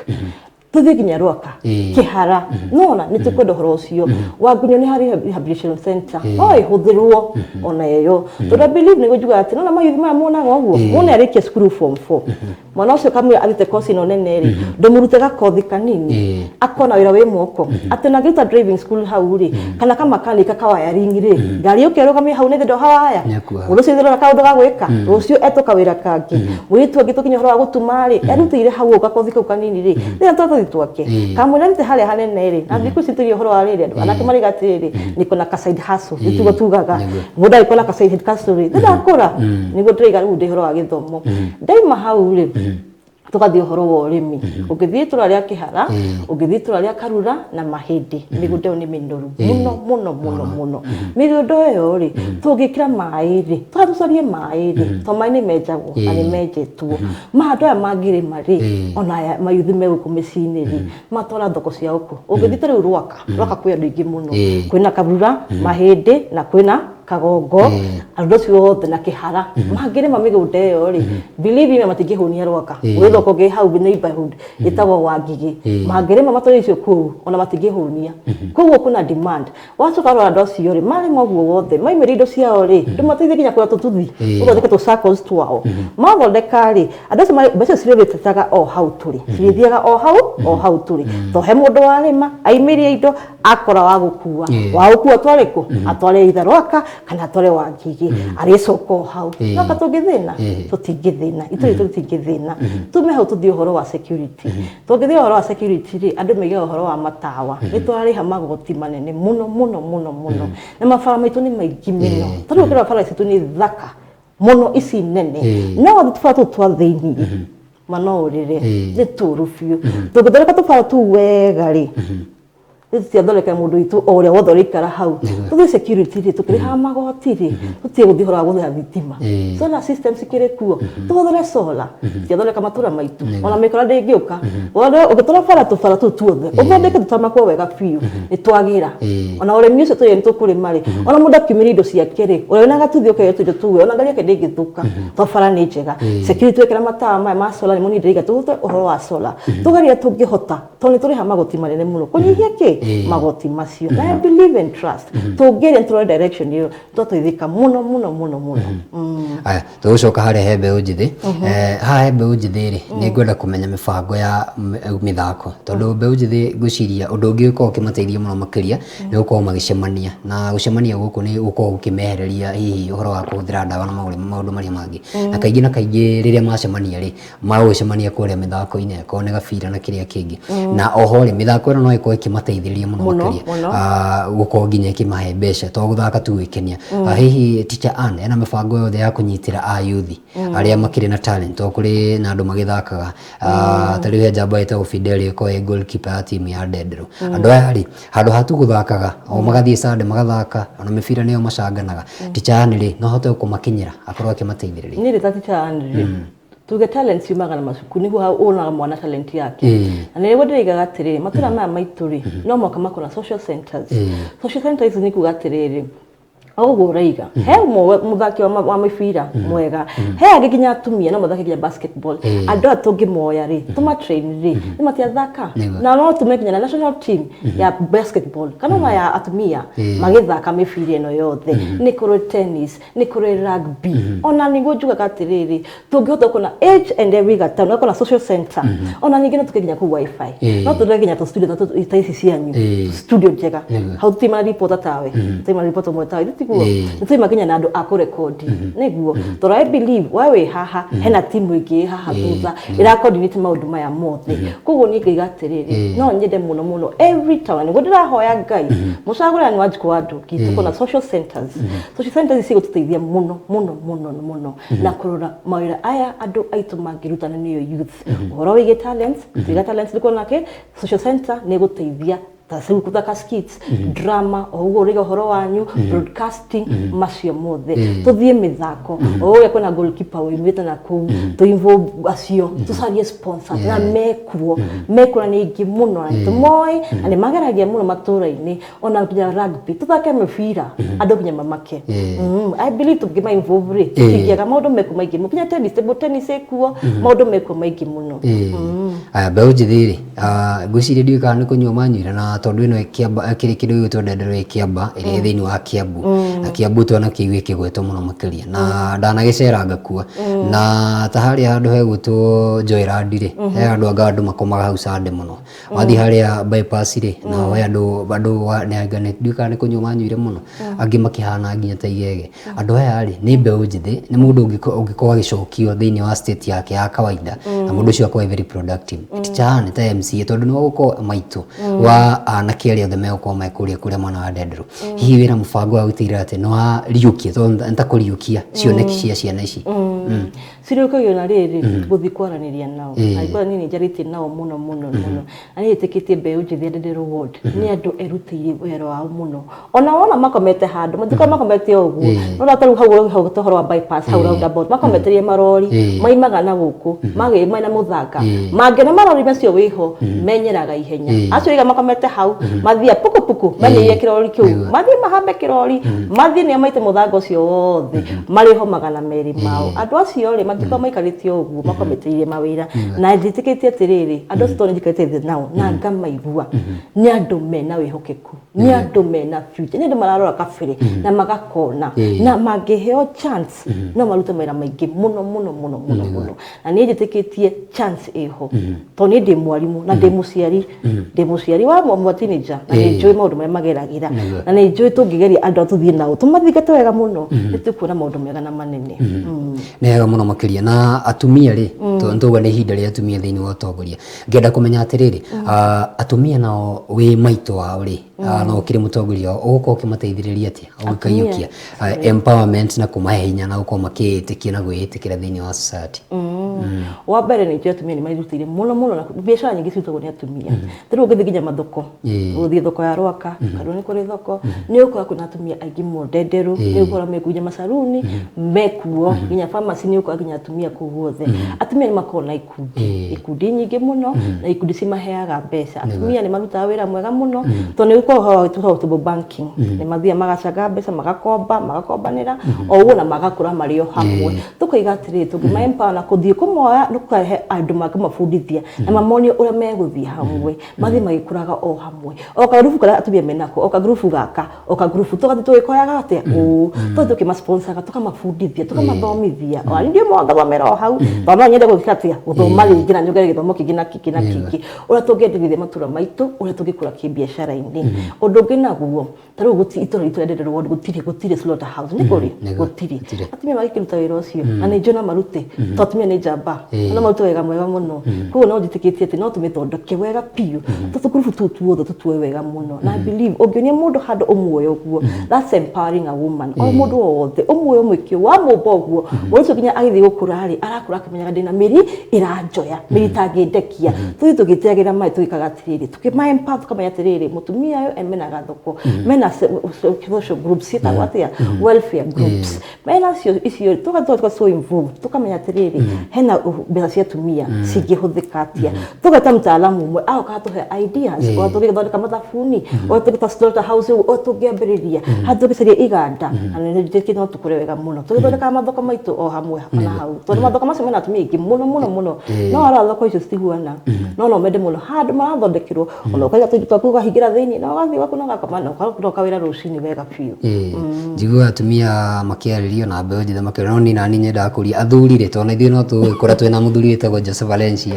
tũthiĩ nginya Rwaka, Kĩhara, nona nĩ tũkwenda ũhoro ũcio. Wangunyo nĩ harĩ rehabilitation center, no ĩhũthĩrwo ona ĩyo, tondũ I believe nĩguo njugaga atĩ nona mayuthi maya monaga ũguo mona arĩkia cukuru form 4, mwana ũcio kamwĩra athiĩte kosi ĩno nene rĩ, ndũmũrute gakothi kanini akona wĩra wĩ moko, atĩ na angĩruta driving school hau rĩ, kana kamakanika ka wiring rĩ, ngari yũke ĩrũgamie hau nĩ thĩ hawaya. Nĩakuaga. Mũndũ ũcio ithĩrora kaũndũ ga gwĩka, rũciũ etwo kawĩra kangĩ. Mũirĩtu angĩ tũkinya ũhoro wa gũtuma rĩ, erutĩire hau ũguo gakothi kau kanini rĩ, rĩrĩa twakothi twake kamwĩra thiĩte harĩa hanene rĩ, na thikũ ici tũrie ũhoro wa rĩrĩ, andũ anake maraiga atĩrĩrĩ, niko na ka side hustle, nĩtugo tugaga mũndũ angĩkorwo na ka side hustle rĩ, ndakũra nĩguo ndĩraiga. Rĩu ndĩ ũhoro wa gĩthomo, ndaima hau rĩ, tũgathiĩ ũhoro wa ũrĩmi. Ũngĩthiĩ itũra rĩa Kĩhara, ũngĩthiĩ itũra rĩa Karura na Mahĩndĩ, mĩgũnda ĩyo nĩ mĩnoru mũno mũno mũno mũno. Mĩgũnda ĩyo rĩ, tũngĩkĩra maĩ rĩ, tũgathiĩ tũcarie maĩ rĩ, to maĩ nĩ menjagwo na nĩ menjetwo ma andũ aya mangĩrĩma rĩ, ona aya mayuthi me gũkũ mĩciĩ-inĩ rĩ, matwara thoko cia gũkũ. Ũngĩthiĩ ta rĩu Rwaka, Rwaka kwĩ andũ aingĩ mũno, kwĩna Karura, Mahĩndĩ na kwĩna Kagongo, andũ acio othe na Kĩhara mangĩrĩma mĩgũnda ĩyo rĩ, believe me, matingĩhũnia Rwaka. Gwĩ thoko ngĩ hau neighborhood ĩtagwo Wangigĩ, mangĩrĩma matware icio kũu ona matingĩhũnia. Koguo kwĩna demand. Wacoka rora andũ acio rĩ, marĩma ũguo wothe maimĩria indo ciao rĩ, ndũmateithie nginya kũgũra tũtuthi, ũthondeke tũ SACCOs twao mathondeka rĩ, andũ acio mbeca cirĩrĩtetaga o hau tũrĩ, cirĩthiaga o hau o hau tũrĩ, to he mũndũ warĩma aimĩria indo akora wa gũkua, wa gũkua atware kũ, atware either Rwaka. Kana atware Wangigĩ, arĩcoka o hau. No anga tũngĩthĩna? Tũtingĩthĩna, itũra ritũ rĩtingĩthĩna. Tume hau tũthiĩ ũhoro wa security. Tũngĩthiĩ ũhoro wa security rĩ, andũ maigaga ũhoro wa matawa. Nĩ tũrarĩha magoti manene mũno mũno mũno mũno, na mabara maitũ nĩ maingĩ mũno. Tondũ ũkĩrora bara citũ nĩ thaka mũno ici nene, no wathiĩ tũbara tũtũ twa thĩiniĩ, ma no ũrĩre, nĩ tũru biũ. Tũngĩthondeka tũbara tũu wega rĩ, tũtiathondeka mũndũ witũ o ũrĩa wothe ũraikara hau. Tũthiĩ security rĩ, tũkĩrĩhaga magoti rĩ, tũtige gũthiĩ ũhoro wa gũthĩa thitima. Solar system cikĩrĩ kuo, tũhũthĩre solar. Tũtiathondeka matũra maitũ, ona mĩkora ndĩngĩũka. Ũngĩtwara bara tũbara tũu tuothe, ũthondeke tũtamakwo wega biũ, nĩ twagĩra. Ona ũrĩmi ũcio tũrĩ nĩ tũkũrĩma rĩ, ona mũndũ akiumĩria indo ciake rĩ, ũrĩa wĩna gatuthi ũkaiga tũindo tũu, ona ngari yake ndĩngĩthũka, tondũ bara nĩ njega. Security wekĩra matawa maya ma solar, nĩmo niĩ ndĩraiga tũhũthĩre ũhoro wa solar. Tũgerie tũngĩhota, tondũ nĩ tũrĩha magoti manene mũno, kũnyihia kĩ magoti macio. Na I believe and trust tũngĩria tũrore direction ĩyo, twateithĩka mũno mũno mũno mũno. Aya, tũgũcoka harĩa he mbeũ njĩthĩ. Haha he mbeũ njĩthĩ rĩ, nĩ ngwenda kũmenya mĩbango ya mĩthako, tondũ mbeũ njĩthĩ ngwĩciria ũndũ ũngĩ ũkoragwo ũkĩmateithia mũno makĩria nĩ gũkorwo magĩcemania, na gũcemania gũkũ nĩ gũkoragwo gũkĩmehereria hihi ũhoro wa kũhũthĩra ndawa na maũndũ marĩa mangĩ. Na kaingĩ na kaingĩ rĩrĩa macemania rĩ, magũgĩcemania kũrĩa mĩthako-inĩ, akorwo nĩ gabira na kĩrĩa kĩngĩ. Na oho rĩ, mĩthako ĩno no ĩkorwo ĩkĩmateithĩrĩria mũno makĩria gũkorwo nginya ĩkĩmahe mbeca, to gũthaka tu gwĩkenia. Hihi Teacher Ann ena mĩbango yothe ya kũnyitĩra ayuthi arĩa makĩrĩ na talent, to kũrĩ na andũ magĩthakaga, ta rĩu he njamba ĩtagwo Fidel ĩkoragwo ĩ goalkeeper ya timu ya Ndenderũ. Andũ aya rĩ, handũ ha tu gũthakaga o magathiĩ Sunday magathaka, ona mĩbira nĩyo macanganaga, Teacher Ann rĩ, no ahote kũmakinyĩra akorwo akĩmateithĩrĩria? Niĩ ndĩ ta Teacher Ann rĩ, tuge talent ciumaga na macukuru, nĩguo wonaga mwana talent yake. Na nĩguo ndĩraigaga atĩrĩrĩ, matũra maya maitũ rĩ, no mũhaka makorwo na social centers. Social centers nĩ kuga atĩrĩrĩ, o ũguo ũraiga, he ũmwe mũthaki wa mĩbira mwega, he angĩ nginya atumia no mathake nginya basketball. Andũ aya tũngĩmoya rĩ, tũmatrain rĩ, nĩ matiathaka. Na no tũme nginya na national team ya basketball kana ona ya atumia magĩthaka mĩbira ĩno yothe. Nĩ kũrĩ tennis, nĩ kũrĩ rugby. Ona nĩguo njugaga atĩrĩrĩ, tũngĩhota kuona each and every gataũni gakorwo na social center. Ona ningĩ no tũke nginya kũu wifi, no tũrege nginya tũ studio ta ici cianyu, studio njega. Hau tũtima reporter tawe, tũtima reporter ũmwe tawe, tiguo? Nĩ tũima nginya na andũ a kũrekondi, nĩguo tondũ I believe we wĩ haha, hena timu ĩngĩ ĩ haha thutha ĩra coordinate maũndũ maya mothe. Koguo niĩ ngaiga atĩrĩrĩ, no nyende mũno mũno every town, nĩguo ndĩrahoya Ngai mũcagũrani wa Njikũ wa Ndũngi, tũkorwo na social centers. Social centers cigũtũteithia mũno mũno mũno mũno na kũrora mawĩra aya andũ aitũ mangĩruta, na nĩyo youth, ũhoro wĩgiĩ talents. Twiga talents nĩ kuona kĩ social center nĩ ĩgũteithia ta rĩu gũthaka skits, drama, o ũguo ũrĩga ũhoro wanyu, broadcasting, macio mothe. Tũthiĩ mĩthako, o ũrĩa kwĩna goalkeeper wĩimĩte na kũu, tũ involve acio, tũcarie sponsor na mekuo, mekuo na nĩ aingĩ mũno na nĩtũmoĩ na nĩ mageragia mũno matũra-inĩ. Ona nginya rugby, tũthake mĩbira andũ nginya mamake. I believe tũngĩma involve rĩ, tũtingĩaga maũndũ mekuo maingĩ mũno. Nginya tennis, table tennis ĩkuo, maũndũ mekuo maingĩ mũno. Aya, mbeũ njĩthĩ rĩ, ngwĩciria ndiũĩ kana nĩ kũnyua manyuire, na tondũ ĩno ĩ kĩrĩ kĩndũ gĩgwĩtwo Ndenderũ ĩ Kĩamba, ĩrĩa ĩ thĩinĩ wa Kiambu, na Kiambu twanakĩigua ĩkĩgwetwo mũno makĩria, na ndanagĩcera ngakua, na ta harĩa handũ hegwĩtwo Joyland rĩ, he handũ anga andũ makomaga hau Sunday mũno. Wathiĩ harĩa bypass rĩ, naho he andũ ndiũĩ kana nĩ kũnyua manyuire mũno, angĩ makĩhana nginya ta igege. Andũ aya rĩ, nĩ mbeũ njĩthĩ, nĩ mũndũ ũngĩkorwo agĩcokio thĩinĩ wa state yake ya kawaida, na mũndũ ũcio akorwo very productive. Teacher Ann ta MCA, tondũ nĩwe ũgũkorwo maitũ wa anake arĩa othe megũkorwo me kũrĩa mwena wa Ndenderũ, hihi wĩna mũbango wa gũtigĩrĩra atĩ nĩ wariũkia, tondũ nĩ ta kũriũkia cioneki cia ciana ici? Ciriũkagio na rĩrĩ gũthiĩ kwaranĩria nao. Angĩkorwo niĩ nĩ njarĩtie nao mũno mũno mũno, na nĩ ĩtĩkĩtie mbeũ njĩthĩ ya Ndenderũ ward nĩ andũ erutĩire wĩra wao mũno. Ona wona makomete handũ, matikoragwo makomete o ũguo. No ta rĩu hau hau ũhoro wa bypass hau roundabout, makometerie marori maimaga na gũkũ magĩ mena mũthanga, mangĩona marori macio wĩho menyeraga ihenya. Acio iga makomete hau mathia puku puku menyeire kĩrori kĩu, mathiĩ mahambe kĩrori, mathiĩ nĩo maite mũthanga ũcio wothe, marĩho 200 mao. Andũ Andũ acio rĩ, matikoragwo maikarĩte o ũguo, makoragwo metereire mawĩra. Na njĩtĩkĩtie atĩrĩrĩ, andũ acio tondũ nĩ njikarĩte thĩ nao na ngamaigua, nĩ andũ mena wĩhokeku, nĩ andũ mena future, nĩ andũ mararora kabere na magakona, na mangĩheo chance no marute mawĩra maingĩ mũno mũno mũno mũno mũno. Na niĩ njĩtĩkĩtie chance ĩho, tondũ niĩ ndĩ mwarimũ na ndĩ mũciari, ndĩ mũciari wa mwa teenager, na nĩ njũĩ maũndũ marĩa mageragĩra, na nĩ njũĩ tũngĩgeria andũ a tũthiĩ nao tũmathingate wega mũno, nĩ tũkuona maũndũ mega na manene. Nĩ wega mũno makĩria. Na atumia rĩ, tondũ nĩtwauga nĩ ihinda rĩa atumia thĩinĩ wa ũtongoria, ngĩenda kũmenya atĩrĩrĩ, atumia nao wĩ maitũ wao rĩ, na ũkĩrĩ mũtongoria wao, ũgũkorwo ũkĩmateithĩrĩria atĩa ũgĩkaiyũkia empowerment na kũmahe hinya na gũkorwo makĩĩtĩkia na gwĩĩtĩkĩra thĩinĩ wa society? Wa mbere nĩ njũĩ atumia nĩ merutĩire mũno mũno, na biacara nyingĩ cirutagwo nĩ atumia. Ta rĩu ũngĩthiĩ nginya mathoko, ũgũthiĩ thoko ya Rwaka, Karũa nĩ kũrĩ thoko, nĩ ũgũkora kwĩna atumia aingĩ mũno Ndenderũ, nĩ ũgũkora mekuo nginya macaruni mekuo, nginya pharmacy nĩ ũgũkora nginya atumia kũu guothe. Atumia nĩ makoragwo na ikundi, ikundi nyingĩ mũno, na ikundi cimaheaga mbeca. Atumia nĩ marutaga wĩra mwega mũno, tondũ nĩ gũkoragwo ũhoro wa tũtagwo banking, nĩ mathiaga magacanga mbeca, magakomba, magakombanĩra o ũguo, na magakũra marĩ o hamwe. Tũkoiga atĩrĩrĩ, tũngĩma empower na kũthiĩ kũmoya, tũkahe andũ mangĩmabundithia na mamonie ũrĩa megũthiĩ hamwe, mathiĩ magĩkũraga o hamwe, o kagurubu karĩa atumia menako, o kagurubu gaka, o kagurubu, tũgathiĩ tũgĩkoyaga atĩa ũũ, tũgathiĩ tũkĩmasponsaga, tũkamabundithia, tũkamathomithia. Ona niĩ ndĩ ngathomera o hau, tondũ no nyende gwĩka atĩa, gũthoma rĩngĩ na nyongerere gĩthomo kĩngĩ na kĩngĩ na kĩngĩ, ũrĩa tũngĩenderithia matũra maitũ, ũrĩa tũngĩkũra kĩbiacara-inĩ. Ũndũ ũngĩ naguo, ta rĩu gũtirĩ itũra ritũ rĩa Ndenderũ ward, gũtirĩ slaughter house, nĩ kũrĩ? Gũtirĩ. Atumia magĩkĩruta wĩra ũcio, na nĩ njũĩ no marute, tondũ atumia nĩ njamba, no marute wĩra mwega mũno. Koguo no njĩtĩkĩtie atĩ no tũmĩthondeke wega biũ, tũtũkurubu tũu tuothe tũtuoe wega mũno. Na I believe ũngĩonia mũndũ handũ ũmuoe ũguo, that's empowering a woman. O mũndũ o wothe ũmuoe ũmwĩke ũguo, wamũmba ũguo, mũndũ ũcio nginya agĩthiĩ gũkũra rĩ, arakũra akĩmenyaga ndĩna mĩri ĩranjoya, mĩri ĩtangĩndekia. Tũthiĩ tũgĩteagĩra maĩ tũgĩkaga atĩrĩrĩ, tũkĩma empower, tũkamenya atĩrĩrĩ, mũtumia ũyũ mena gathoko, mena social groups ciĩtagwo atĩa, welfare groups, mena cio icio, tũgathiĩ so involved, tũkamenya atĩrĩrĩ, hena mbeca cia atumia cingĩhũthĩka atĩa, tũgeta mtaalamu ũmwe agoka atũhe ideas, ũrĩa tũngĩthondeka mathabuni, ũrĩa tũngĩta slaughter house, ũrĩa tũngĩambĩrĩria, harĩa tũngĩcaria iganda, na nĩ no tũkũre wega mũno tũgĩthondekaga mathoko maitũ o hamwe na hau, tondũ mathoko macio mena atumia aingĩ mũno mũno mũno. No arora thoko icio citihuana, no no mende mũno handũ marathondekerwo, ona ũkaiga tũindo twaku ũkahingĩra thĩinĩ, na ũgathiĩ gwaku na ũgakoma na ũkaroka wĩra rũcinĩ wega biũ. Njiguaga atumia makĩarĩrio na mbeũ njĩthĩ makĩario, no niĩ nani nyendaga kũria athuri rĩ, tondũ ithuĩ no tũgũgĩkũra twĩna mũthuri wĩtagwo Jose Valencia,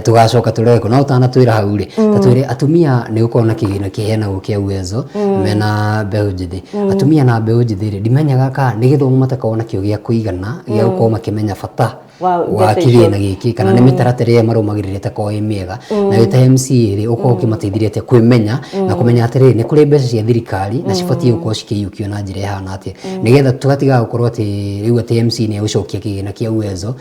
tũgacoka tũrore kũ, no ũtanatwĩra hau rĩ, ta twĩre atumia nĩ gũkorwo na kĩgĩna kĩheanagwo kĩa Uwezo mena mbeũ njĩthĩ. Atumia na mbeũ njĩthĩ rĩ, ndimenyaga kana nĩ gĩthomo matakoragwo nakĩo gĩa kũigana gĩa gũkorwo makĩmenya bata wa kĩgĩna gĩkĩ, kana nĩ mĩtaratara ĩrĩa marũmagĩrĩra ĩtakoragwo ĩ mĩega. Na wĩ ta MCA rĩ, ũkorwo ũkĩmateithĩrĩria atĩa kwĩmenya na kũmenya atĩrĩrĩ, nĩ kũrĩ mbeca cia thirikari na cibatiĩ gũkorwo cikĩiyũkio na njĩra ĩhana atĩa, nĩgetha tũgatigaga gũkorwo atĩ rĩu atĩ MC nĩ egũcokia kĩgĩna kĩa Uwezo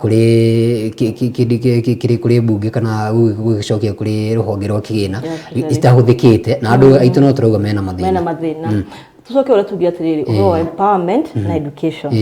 kũrĩ kĩrĩ kũrĩ mbunge kana gũgĩcokia kũrĩ rũhonge rwa kĩgĩna itahũthĩkĩte, na andũ aitũ no tũrauga mena mathĩna. Mena mathĩna. Tucoke ũrĩa tuge atĩrĩrĩ, ũhoro wa empowerment na education,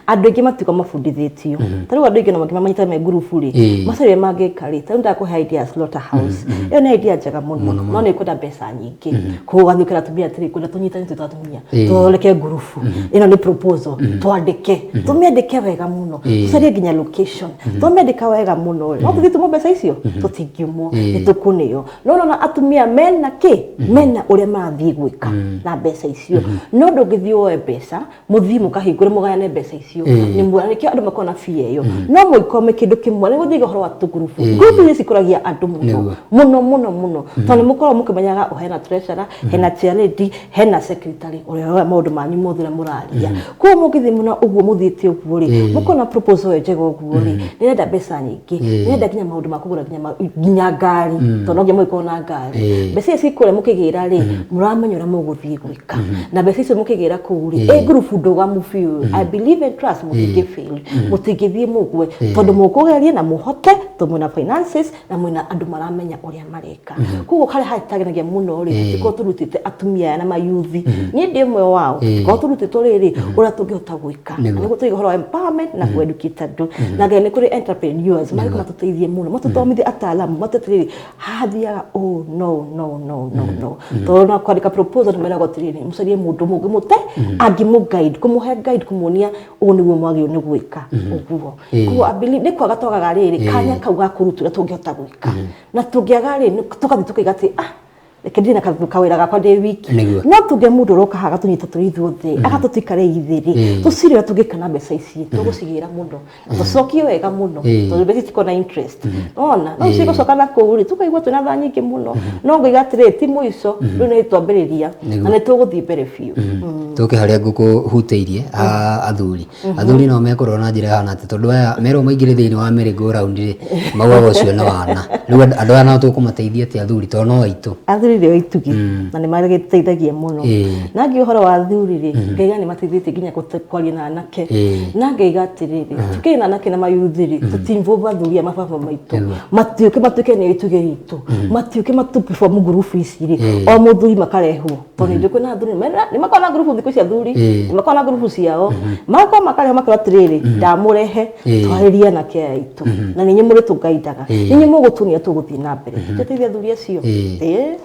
andũ aingĩ matikoragwo mabundithĩtio. Ta rĩu andũ aingĩ no manyitaga me ngurubu rĩ, macaria mangĩka rĩ, ta rĩu ndakũhe idea ya slaughter house, ĩyo nĩ idea njega mũno, no nĩ ĩkwenda mbeca nyingĩ. Koguo ũgathiĩ ũkera atumia atĩrĩ, kwenda tũnyitane twĩ ta atumia, tũthondeke ngurubu ĩno, nĩ proposal twandĩke, tũmĩandĩke wega mũno, tũcarie nginya location, twamĩandĩka wega mũno rĩ, no tũthiĩ tumwo mbeca icio, tũtingiumwo, nĩ tũkũneo. No nona atumia mena kĩ, mena ũrĩa marathiĩ gwĩka na mbeca icio, no ndũngĩthiĩ woe mbeca mũthiĩ mũkahingũre mũgayane mbeca icio. Nĩ muona nĩkĩo andũ makoragwo na bia ĩyo, no mũikome kĩndũ kĩmwe. Nĩ gũthiĩ ũhoro wa tũgurubu, ngurubu iria cikũragia andũ mũno mũno mũno mũno, tondũ nĩ mũkoragwo mũkĩmenyaga hena treasurer, hena chairlady, hena secretary ũrĩa ũroya maũndũ manyu mothe ũrĩa mũraria. Koguo mũngĩthiĩ mũno ũguo mũthiĩte ũguo rĩ, mũkona proposal ĩyo njega ũguo rĩ, nĩrenda mbeca nyingĩ, nĩrenda nginya maũndũ ma kũgũra nginya ngari, tondũ no nginya mũgĩkorwo na ngari. Mbeca icio cikũrĩa mũkĩgĩra rĩ, mũramenya ũrĩa mũgũthiĩ gwĩka na mbeca icio mũkĩgĩra kũu rĩ, ĩ ngurubu ndũgamu biũ. I believe and trust mũtingĩ fail, mũtingĩthiĩ mũgwe, tondũ mũkũgeria na mũhote, tondũ mwĩna finances na mwĩna andũ maramenya ũrĩa mareka. Koguo harĩa hataganagia mũno rĩ, tũtikorwo tũrutĩte atumia aya na mayuthi, niĩ ndĩ ũmwe wao, tũtikorwo tũrutĩtwo rĩrĩ ũrĩa tũngĩhota gwĩka. Na nĩguo tũiga ũhoro wa empowerment na kũ-educate andũ, na ngai nĩ kũrĩ entrepreneurs magĩũka matũteithie mũno, matũthomithie, ataalamu matũteithie hathiaga ũũ. No no no no no, tondũ na kwandĩka proposal nĩ meragwo atĩrĩrĩ, mũcarie mũndũ Mũndũ mũngĩmũte angĩmũ guide, kũmũhe guide, kũmuonia ũũ nĩguo mwagĩrĩirwo nĩ gwĩka ũguo. Koguo I believe nĩ kwaga twagaga rĩrĩ kanya kau ga kũruta ũrĩa tũngĩhota gwĩka, na tũngĩaga rĩ, tũgathiĩ tũkaiga atĩ, "Ah, reke ndire na kawĩra gakwa ndĩ wiki." No tũngĩa mũndũ ũroka haha agatũnyita tũrĩ ithuothe, agatũtuikare ithe rĩ, tũcire ũrĩa tũngĩka na mbeca ici, tũgũcigĩra mũno, tũcokie wega mũno, tondũ mbeca ici cikoragwo na interest ona no cigũcoka na kũu rĩ, tũkaigua twĩna thaa nyingĩ mũno. No ngaiga atĩrĩrĩ, ti mũico, rĩu nĩ twambĩrĩria na nĩ tũgũthiĩ mbere biũ. Tũke harĩa ngũkũhutĩirie ha athuri. Athuri nao mekũrora na njĩra ĩhana atĩ, tondũ aya merwo maingĩre thĩinĩ wa merry go round rĩ, maugaga ũcio nĩ wana. Rĩu andũ aya nao tũkũmateithia atĩa athuri, tondũ no aitũ? Athuri nĩo itugĩ na nĩ magĩteithagia mũno. Na ngĩ ũhoro wa athuri rĩ, ngaiga nĩ mateithĩtie nginya kwaria na anake. Na ngaiga atĩrĩrĩ, tũkĩrĩ na anake na mayuthi rĩ, tũti-involve athuri a mababa maitũ, matiũke matuĩke nĩo itugĩ ritũ, matiũke matũ perform ngurubu ici rĩ, o mũthuri makarehwo, tondũ nĩ njũĩ kwĩna athuri nĩ makoragwo na ngurubu thikũ ici, athuri nĩ makoragwo na ngurubu ciao, magakorwo makarehwo makerwo atĩrĩrĩ, "Ndamũrehe twarĩrie anake aya aitũ, na nĩ inyuĩ mũrĩtũgaindaga, nĩ inyuĩ mũgũtuonia tũgũthiĩ na mbere." Tũteithie athuri acio.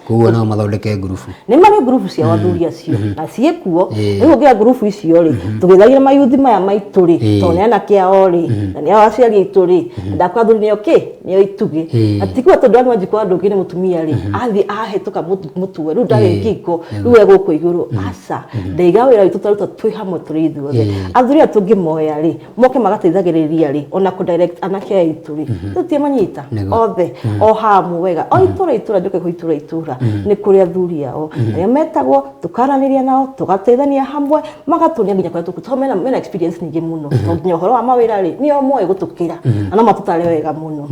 Koguo nao mathondeke ngurubu. Nĩ marĩ ngurubu ciao athuri acio na ciĩkuo. Rĩu ũngĩoya ngurubu icio rĩ, tũgĩthagia mayuthi maya maitũ rĩ, tondũ nĩ anake ao rĩ, na nĩ ao aciari aitũ rĩ, ndakwa athuri nĩo kĩ nĩo itugĩ. Na ti kuga tondũ anĩ wanjikũ wa ndũngĩ nĩ mũtumia rĩ, athiĩ ahĩtũka mũtwe rĩu ndarĩ ngingo, rĩu e gũkũ igũrũ. Aca, ndaiga wĩra witũ twaruta twĩ hamwe tũrĩ ithuothe. Athuri aya tũngĩmoya rĩ, moke magateithagĩrĩria rĩ, ona kũ direct anake aya aitũ rĩ, tũtiamanyita othe o hamwe wega, o itũra itũra, njoke kwĩ itũra itũra nĩ kũrĩ athuri ao arĩa metagwo, tũkaranĩria nao, tũgateithania hamwe, magatuonia nginya kũrĩa tũkũ, tondũ mena experience nyingĩ mũno, tondũ nginya ũhoro wa mawĩra rĩ, nĩo moĩ gũtũkĩra na no matũtare wega mũno.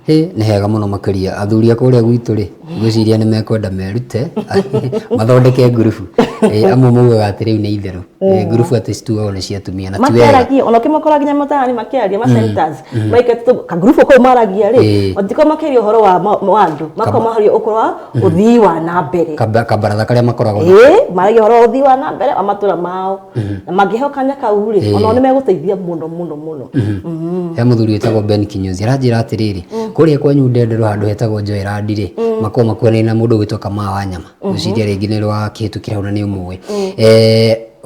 Hĩ, nĩ hega mũno makĩria. Athuri a kũrĩa gwitũ rĩ, ngwĩciria nĩ mekwenda merute mathondeke ngurubu. Amwe maugaga atĩ rĩu nĩ itherũ. Ngurubu atĩ cituagwo nĩ cia atumia na ti wega. Makĩaragia ona ũkĩmakora nginya mataani makĩaria ma centers maikate kagurubu kau maragia rĩ, matikoragwo makĩaria ũhoro wa andũ, makoragwo maharia ũhoro wa ũthii wa na mbere. Kabaratha karĩa makoragwo nako. Maragia ũhoro wa ũthii wa na mbere wa matũra mao, na mangĩheo kanya kau rĩ, onao nĩ megũteithia mũno mũno mũno. He mũthuri wĩtagwo Ben Kinyozi aranjĩra atĩrĩrĩ, kũrĩa kwanyu Ndenderũ handũ hetagwo Joyrand rĩ, makoragwo makuhanĩrĩirie na mũndũ ũgwĩtwo Kamau wa Nyama. Ngwĩciria rĩngĩ nĩ rwakĩhĩtũkĩra hau na nĩ ũmũĩ.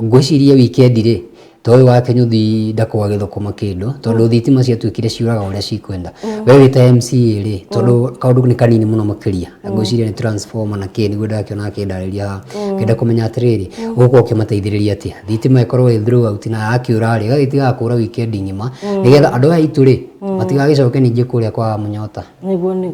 Ngwĩciria weekend rĩ, ta ũyũ wa Kĩnyũthi ndakoragwo agĩthũkũma kĩndũ, tondũ thitima ciatuĩkire ciũraga ũrĩa cikwenda. We wĩ ta MCA rĩ, tondũ kaũndũ nĩ kanini mũno makĩria, ngwĩciria nĩ transformer na kĩ, nĩguo ndakĩona akĩndarĩria haha. Ngenda kũmenya atĩrĩrĩ, ũgũkorwo ũkĩmateithĩrĩria atĩa? Thitima ĩkorwo ĩ throughout na yakĩũra rĩ, ĩgagĩtigaga kũra weekend ng'ima, nĩgetha andũ aya aitũ rĩ, matigagĩcoke ningĩ kũrĩa kwa Mũnyota. Nĩguo nĩ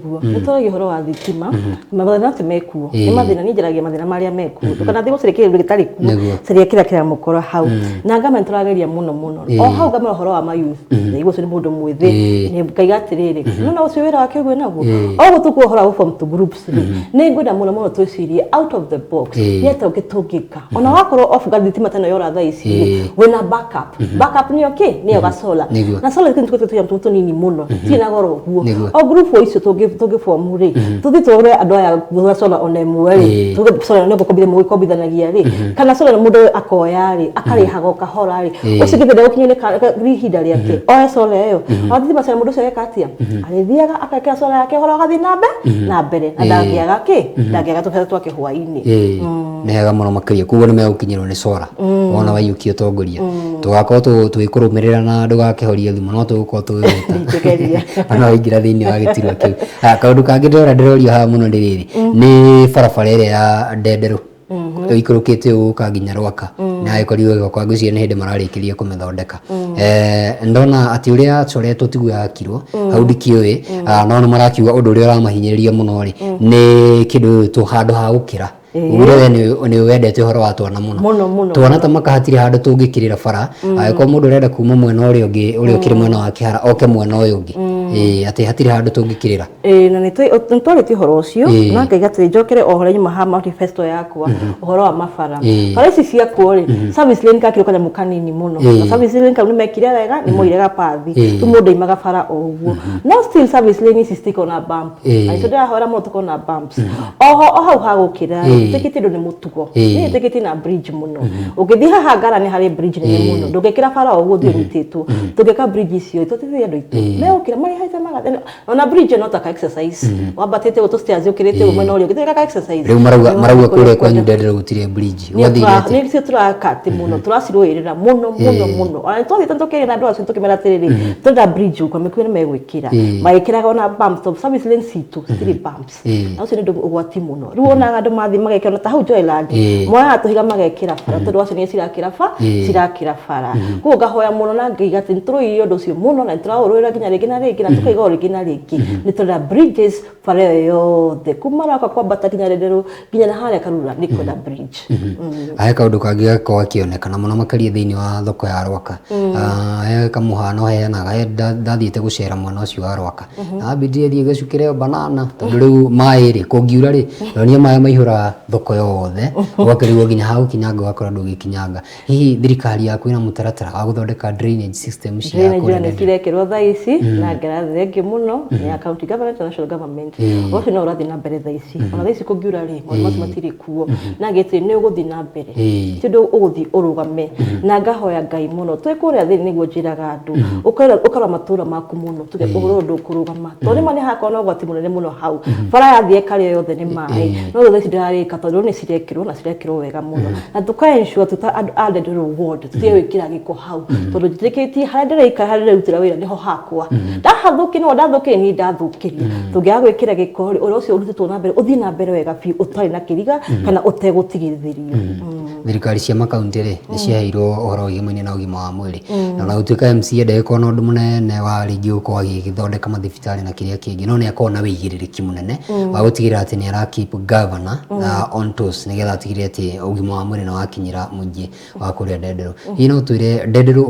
twaragia ũhoro wa thitima, mathĩna ti mekuo, nĩ mathĩna, niĩ njaragia mathĩna marĩa mekuo, ndũkanathiĩ gũcaria kĩndũ gĩtarĩ kuo. Caria kĩrĩa kĩramũkora hau. Na ngama nĩ tũrageria mũno mũno o hau ngamera ũhoro wa mayouth, ndaigua ũcio nĩ mũndũ mwĩthĩ, nĩ ngaiga atĩrĩrĩ, nona ũcio wĩra wake ũguo naguo o ũguo tũkuo ũhoro wa gũ-form tũ groups rĩ, nĩ ngwenda mũno mũno twĩcirie out of the box. Nĩ atĩa ũngĩ tũngĩka ona wakorwo off ga thitima teno yora thaa ici rĩ, wĩna backup. Backup nĩyo kĩ? Nĩyo gasola. Na solar nĩ tũnyamũ tũmwe tũnini mũno, tirĩ na goro ũguo. O group o icio tũngĩ form rĩ, tũthiĩ tũgũre andũ aya gũra solar ona ĩmwe rĩ, tuge solar nĩ gũkombithia mũgĩkombithanagia rĩ, kana solar mũndũ akoya rĩ, akarĩhaga o kahora rĩ, ũcio githĩ ndegũkinyio nĩ ihinda rĩake oe solar ĩyo. O thitima cia mũndũ ũcio ageka atĩa? Arĩthiaga agekĩra solar yake, ũhoro ũgathiĩ na mbere na mbere, na ndangĩaga kĩ, ndangĩaga tũbeca twake hwainĩ. Nĩ hega mũno makĩria. Koguo nĩ megũkinyĩrwo nĩ solar wona waiyũkia ũtongoria. Tũgakorwo tũgĩkũrũmĩrĩra na ndũgakĩhorie thimũ, no tũgũkorwo tũgĩgwĩta. Ndingĩgeria. Ona waingĩra thĩinĩ wa gĩturwa kĩu. Haya, kaũndũ kangĩ ndĩrona ndĩrorio haha mũno nĩ rĩrĩ, nĩ barabara ĩrĩa ya Ndenderũ ĩikũrũkĩte ũgũka nginya Rwaka, na ĩkorirwo ĩgĩakwo, ngwĩciria nĩ hĩndĩ mararĩkĩria kũmĩthondeka. Ndona atĩ ũrĩa yacoretwo tiguo yakirwo, hau ndikĩũĩ, no nĩ marakiuga ũndũ ũrĩa ũramahinyĩrĩria mũno rĩ, nĩ kĩndũ gĩgwĩtwo handũ ha gũkĩra. Ugire we nĩ wendete ũhoro wa twana mũno. Mũno mũno. Twana ta maka hatirĩ handũ tũngĩkĩrĩra bara, angĩkorwo mũndũ ũrenda kuma mwena ũrĩa ũngĩ, ũrĩa ũkĩrĩ mwena wa Kĩhara oke mwena ũyũ ũngĩ, atĩ hatirĩ handũ tũngĩkĩrĩra. Ĩĩ, na nĩ twarĩtie ũhoro ũcio, na ngaiga atĩrĩ, njokere o harĩa nyuma ha manifesto yakwa, ũhoro wa mabara. Bara ici ciakwo rĩ, service lane gakĩrwo kanyamũ kanini mũno. Na service lane kau nĩ mekire wega, nĩ moire gapathi, rĩu mũndũ aimaga bara o ũguo. No still service lane ici citikoragwo na bump. Na nĩkĩo ndĩrahoera mũno tũkorwo na bumps. Oho o hau hagũkĩra rĩ, njĩtĩkĩtie ũndũ nĩ mũtugo. Niĩ njĩtĩkĩtie na bridge mũno. Ũngĩthiĩ haha Ngara nĩ harĩ bridge nene mũno. Ndũngĩkĩra bara o ũguo ũthiĩ ũnyitĩtwo. Tũngĩka bridge icio tũteithie andũ aitũ. Megũkĩra marĩ Makĩhaica magathiĩ ona bridge no ta ka exercise, wambatĩte ũguo tũ stairs ũkĩrĩte ũguo mwena ũrĩa ũngĩ, ka exercise. Rĩu marauga kũrĩa kwanyu Ndenderũ gũtirĩ bridge. Gwathire atĩa? Nĩcio tũraka atĩ mũno, tũracirũĩrĩra mũno mũno mũno. Ona nĩtwathiĩte tũkĩaria na andũ acio, tũkĩmera atĩrĩrĩ, tũrenda bridge gũkũ, mĩkuĩ nĩ megwĩkĩra. Magĩkĩraga ona bumps, tondũ service lane citũ citirĩ bumps, na ũcio nĩ ũndũ ũgwati mũno. Rĩu onaga andũ mathiĩ magekĩra ona ta hau Joyland, moyaga tũhiga magekĩra bara, tondũ acio nĩ cirakĩra ba cirakĩra bara. Koguo ngahoya mũno na ngaiga atĩ nĩtũrũĩrĩire ũndũ ũcio mũno, na nĩtũraũrũĩra nginya rĩngĩ na rĩngĩ, na tũkaiga o rĩngĩ na rĩngĩ, nĩ tũrenda bridges bara ĩyo yothe kuma Rwaka kwambata nginya Renderu, nginya na harĩa Karura, nĩ kwenda bridge. He kaũndũ kangĩ gakoragwo gakĩonekana mũno makĩria thĩinĩ wa thoko ya Rwaka. He kamũhano heanaga, he ndathiĩte gũcera mwena ũcio wa Rwaka, na wambindire thiĩ gĩcukĩre banana, tondũ rĩu maĩ rĩ, kũngiura rĩ, ndonire maĩ maihũra thoko yothe, ũgakĩrigwo nginya ha gũkinyanga ũgakorwo ndũgĩkinyanga. Hihi thirikari yaku ĩna mũtaratara wa gũthondeka drainage system cia Drainage kũrĩa nĩ Ndenderu? Cirekĩrwo thaa ici, na ngera thengiũ mũno nĩ ya county government na national government. Ũcio no ũrathiĩ na mbere thaa ici. Ona thaa ici kũngiura rĩ, maũndũ macio matirĩ kuo, na ngĩtĩ nĩ ũgũthiĩ na mbere, ti ũndũ ũgũthiĩ ũrũgame. Na ngahoya Ngai mũno twĩ kũrĩa thĩ, nĩguo njĩraga andũ, ũkarora matũra maku mũno, tuge ũhoro ũyũ ndũkũrũgama, tondũ rĩmwe nĩ hakorwo na ũgwati mũnene mũno hau, bara yathiĩ ĩkarĩa yothe nĩ maĩ. No rĩu thaa ici ndĩrarĩka, tondũ nĩ cirekĩrwo na cirekĩrwo wega mũno, na tũka ensure twĩ ta andũ a Ndenderũ ward tũtige gwĩkĩra gĩko hau, tondũ njĩtĩkĩtie harĩa ndĩraikara, harĩa ndĩrarutĩra wĩra, nĩho hakwa. Ndahathũkia no ndathũkirie niĩ, ndathũkĩria. Tũngĩaga gwĩkĩra gĩko rĩ, ũrĩa ũcio ũrutĩtwo na mbere ũthiĩ na mbere wega biũ, ũtarĩ na kĩriga kana ũtegũtigithĩrio. Thirikari cia makaunti rĩ, nĩ ciaheirwo ũhoro wĩgiĩ na ũgima wa mwĩrĩ, na ona gũtuĩka MCA ndagĩkorwo na ũndũ mũnene wa rĩngĩ gũkorwo agĩthondeka mathibitarĩ na kĩrĩa kĩngĩ, no nĩ akoragwo na wĩigĩrĩrĩki mũnene wa gũtigĩrĩra atĩ nĩ ara keep governor on toes, nĩgetha atigĩrĩre atĩ ũgima wa mwĩrĩ nĩ wakinyĩra mũingĩ wa kũrĩa Ndenderũ. Hihi no twĩre Ndenderũ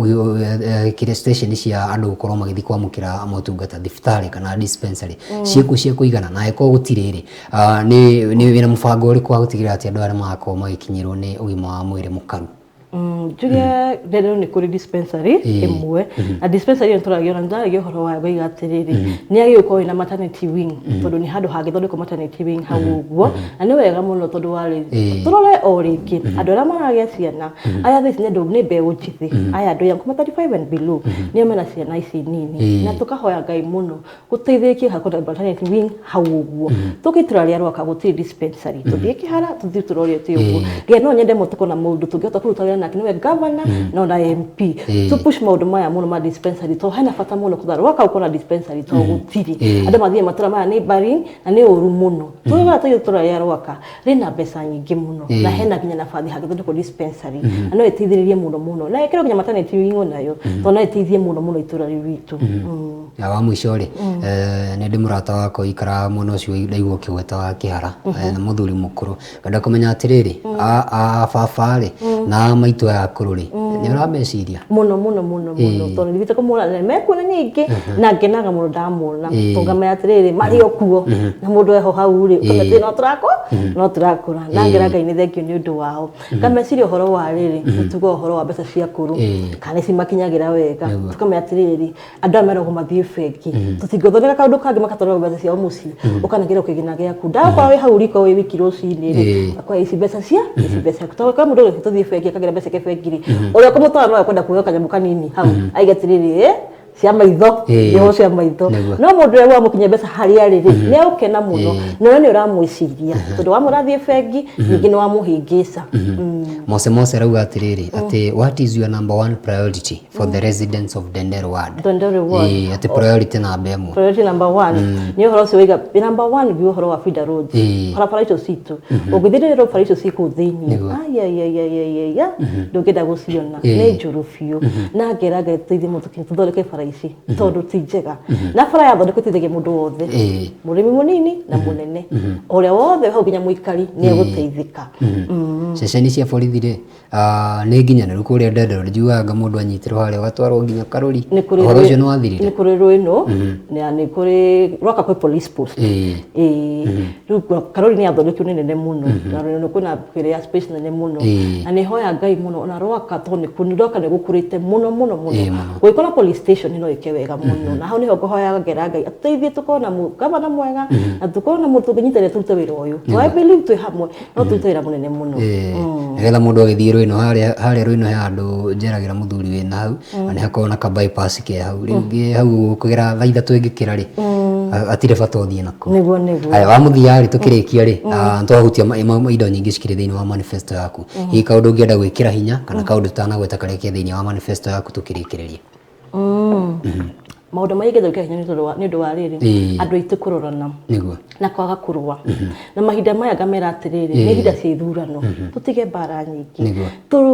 kĩrĩa station cia andũ gũkorwo magĩthiĩ kwamũkĩra motungata, thibitarĩ kana dispensary, ciĩkuo cia kũigana? Na angĩkorwo gũtirĩ rĩ, nĩ wĩna mũbango ũrĩkũ wa gũtigĩrĩra atĩ andũ aya nĩ marakorwo magĩkinyĩrwo nĩ ũgima wa mwĩrĩ mũkaru? Njuge Ndenderũ nĩ kũrĩ dispensary ĩmwe, na dispensary ĩyo nĩtũragia, ona nĩtũraragia ũhoro wayo, ngaiga atĩrĩrĩ, nĩ yagĩrĩirwo gũkorwo ĩna maternity wing, tondũ nĩ handũ hangĩthondekwo maternity wing hau ũguo, na nĩ wega mũno, tondũ wa rĩrĩ, tũrore o rĩngĩ andũ arĩa maragĩa ciana aya thaa ici nĩ andũ nĩ mbeũ njĩthĩ aya, andũ ya kuma 35 and below, nĩo mena ciana ici nini, na tũkahoya Ngai mũno gũteithĩrĩrie hakorwo na maternity wing hau ũguo. Tũke itũra rĩa Rwaka gũtirĩ dispensary, tũthiĩ Kĩhara, tũthiĩ tũrorie tĩ ũguo. Ngai no nyende mũno tũkorwo na mũndũ tũngĩhota kũruta wĩra nake, nĩwe governor na ona MP, tũ push maũndũ maya mũno ma dispensary, tondũ hena bata mũno kũtha Rwaka gũkorwo na dispensary, tondũ gũtirĩ. Andũ mathiĩ matũra maya neighboring, na nĩ ũru mũno. Tũrora tũthiĩ itũra rĩa Rwaka rĩna mbeca nyingĩ mũno, na hena nginya nabathi hangĩthondekwo dispensary, na no ĩteithĩrĩrie mũno mũno, na ĩkĩrwo nginya maternity wing onayo, tondũ no ĩteithie mũno mũno itũra rĩu ritũ. Na wa mũico rĩ, nĩ ndĩ mũrata wakwa ũikaraga mwena ũcio ndaigua ũkĩgweta wa Kĩhara, nĩ mũthuri mũkũrũ. Ngenda kũmenya atĩrĩrĩ, a baba rĩ na maitũ aya akũrũ rĩ, nĩ ũrameciria? Mũno mũno mũno mũno, tondũ nĩthiĩte kũmona na mekuo nĩ nyingĩ, na ngenaga mũno ndamona, tondũ ngamenya atĩrĩrĩ, marĩ o kuo, na mũndũ eho hau rĩ, ũkamenya atĩrĩ, no tũrakũra, no tũrakũra, na ngera Ngai nĩ thengiũ nĩ ũndũ wao. Ngameciria ũhoro wa rĩrĩ, nĩ tuga ũhoro wa mbeca cia kũrũ, kana nĩ cimakinyagĩra wega. Tũkamenya atĩrĩrĩ, andũ aya meragwo mathiĩ bengi, tũtingĩthondeka kaũndũ kangĩ, makatwarwo mbeca ciao mũciĩ, ũkanengera kĩgĩna gĩaku, ndagakorwo wĩ hau riko wĩ wiki rũcinĩ rĩ, akoya ici mbeca cia ici mbeca ciaku, tondũ kwĩ mũndũ ũrĩa tũthiĩ bengi akagĩra mbeca ciake bengi rĩ, ũrĩa ũkũmũtwara no ekwenda kuoya kanyamũ kanini hau aige atĩrĩrĩ, cia maitho, nĩho cia maitho. No mũndũ ũrĩa wamũkinyia mbeca harĩa arĩ rĩ, nĩ egũkena mũno, na we nĩ ũramwĩciria, tondũ wamwĩra athiĩ bengi, ningĩ nĩ wamũhĩngĩca. Mose Mose arauga atĩrĩrĩ, atĩ what is your number one priority for the residents of Ndenderu ward? Ndenderu ward. Atĩ priority namba ĩmwe. Priority number one nĩ ũhoro ũcio waiga number one nĩ ũhoro wa feeder roads, barabara icio citũ. Ũngĩthiĩ rĩrĩ, bara icio ciĩ kũu thĩinĩ, ayayayayaya, ndũngĩenda gũciona, nĩ njũru biũ, na ngera Ngai tũteithie mũno tũthondeke bara ici, tondũ ti njega, na bara yathondekwo ĩteithagia mũndũ wothe, mũrĩmi mũnini na mũnene, ũrĩa wothe hau nginya mũikari nĩ egũteithĩka. Ceceni cia borithi rĩ, nĩ nginyanĩru kũrĩa Ndenderu? Njiguaga mũndũ anyitĩrwo harĩa ũgatwarwo nginya Karũri. Nĩ kũrĩ. Ũhoro ũcio nĩ wathirire? Nĩ kũrĩ Rwĩnũ, na nĩ kũrĩ Rwaka, kwĩ police post. Ĩĩ, rĩu Karũri nĩ yathondekirwo, nĩ nene mũno, na Rwĩnũ kwĩna kĩrĩa space nene mũno. Na nĩ hoya Ngai mũno ona Rwaka, tondũ nĩ Rwaka nĩ gũkũrĩte mũno mũno mũno. Ĩĩ, mũno. Gũgĩkorwo na police station. Opposition no ĩke wega mũno, na hau nĩho ngũhoyaga ngera Ngai atũteithie tũkorwo na gavana mwega na tũkorwo na mũndũ tũngĩnyitanĩra tũrute wĩra ũyũ. I believe twĩ hamwe no tũrute wĩra mũnene mũno. Nĩgetha mũndũ agĩthiĩ Rwĩno, harĩa harĩa Rwĩno he handũ njeragĩra mũthuri wĩna hau, na nĩ hakoragwo na ka bypass ke hau. Rĩu ngĩ hau kũgera thaa 3 ĩngĩkĩra rĩ, hatirĩ bata ũthiĩ nakuo. Nĩguo nĩguo. Haya, wa mũthia rĩ, tũkĩrĩkia rĩ, nĩtwahutia indo nyingĩ cikĩrĩ thĩinĩ wa manifesto yaku. Hihi kaũndũ ũngĩenda gwĩkĩra hinya kana kaũndũ tũtanagweta karĩa ke thĩinĩ wa manifesto yaku tũkĩrĩkĩrĩria? Maũndũ marĩa ingĩenda gwĩkĩra hinya nĩ ũndũ wa rĩrĩ, andũ aitũ kũrorana na kwaga kũrũa. Na mahinda maya ngamera atĩrĩrĩ, nĩ ihinda cia ithurano, tũtige mbara nyingĩ,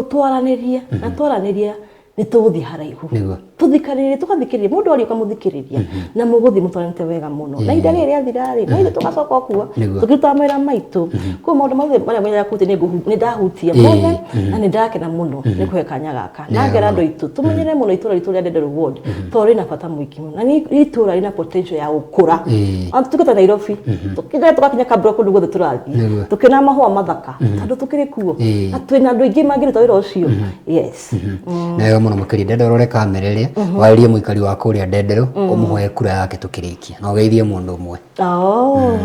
twaranĩrie, na twaranĩria nĩ tũgũthiĩ haraihu. Tũthikanĩrĩrie, tũgathikĩrĩria, mũndũ aria ũkamũthikĩrĩria, na mũgũthiĩ mũtwaranĩte wega mũno. Na ihinda rĩrĩ rĩathira rĩ, na ithuĩ tũgacoka o kuo, tũkĩrutaga mawĩra maitũ. Koguo maũndũ mothe marĩa ngwendaga kũhutia nĩ ndahutia mothe, na nĩ ndakena mũno nĩ kũhe kanya gaka. Na ngera andũ aitũ, tũmenyerere mũno itũra ritũ rĩa Ndenderũ Ward, tondũ rĩna bata mũingĩ mũno. Na nĩ itũra rĩna potential ya gũkũra. Ona tũtuĩke ta Nairobi, tũkĩenda tũgakinya Kabra kũndũ guothe tũrathiĩ, tũkĩona mahũa mathaka, tondũ tũkĩrĩ kuo. Na twĩna andũ aingĩ mangĩruta wĩra ũcio. Yes. Nĩ wega mũno makĩria. Ndenda ũrore kamera ĩrĩa, warĩrie mũikari wa kũrĩa Ndenderũ, ũmũhoe kura yake tũkĩrĩkia. Na ũgeithie mũndũ ũmwe. Oh.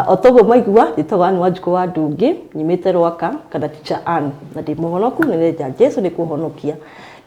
O toguo mwaigua, njĩtagwo Ann Wanjikũ wa Ndungi, nyumĩte Rwaka kana Teacher Ann, na ndĩ mũhonoku nĩ nyenja Jesu nĩ kũhonokia.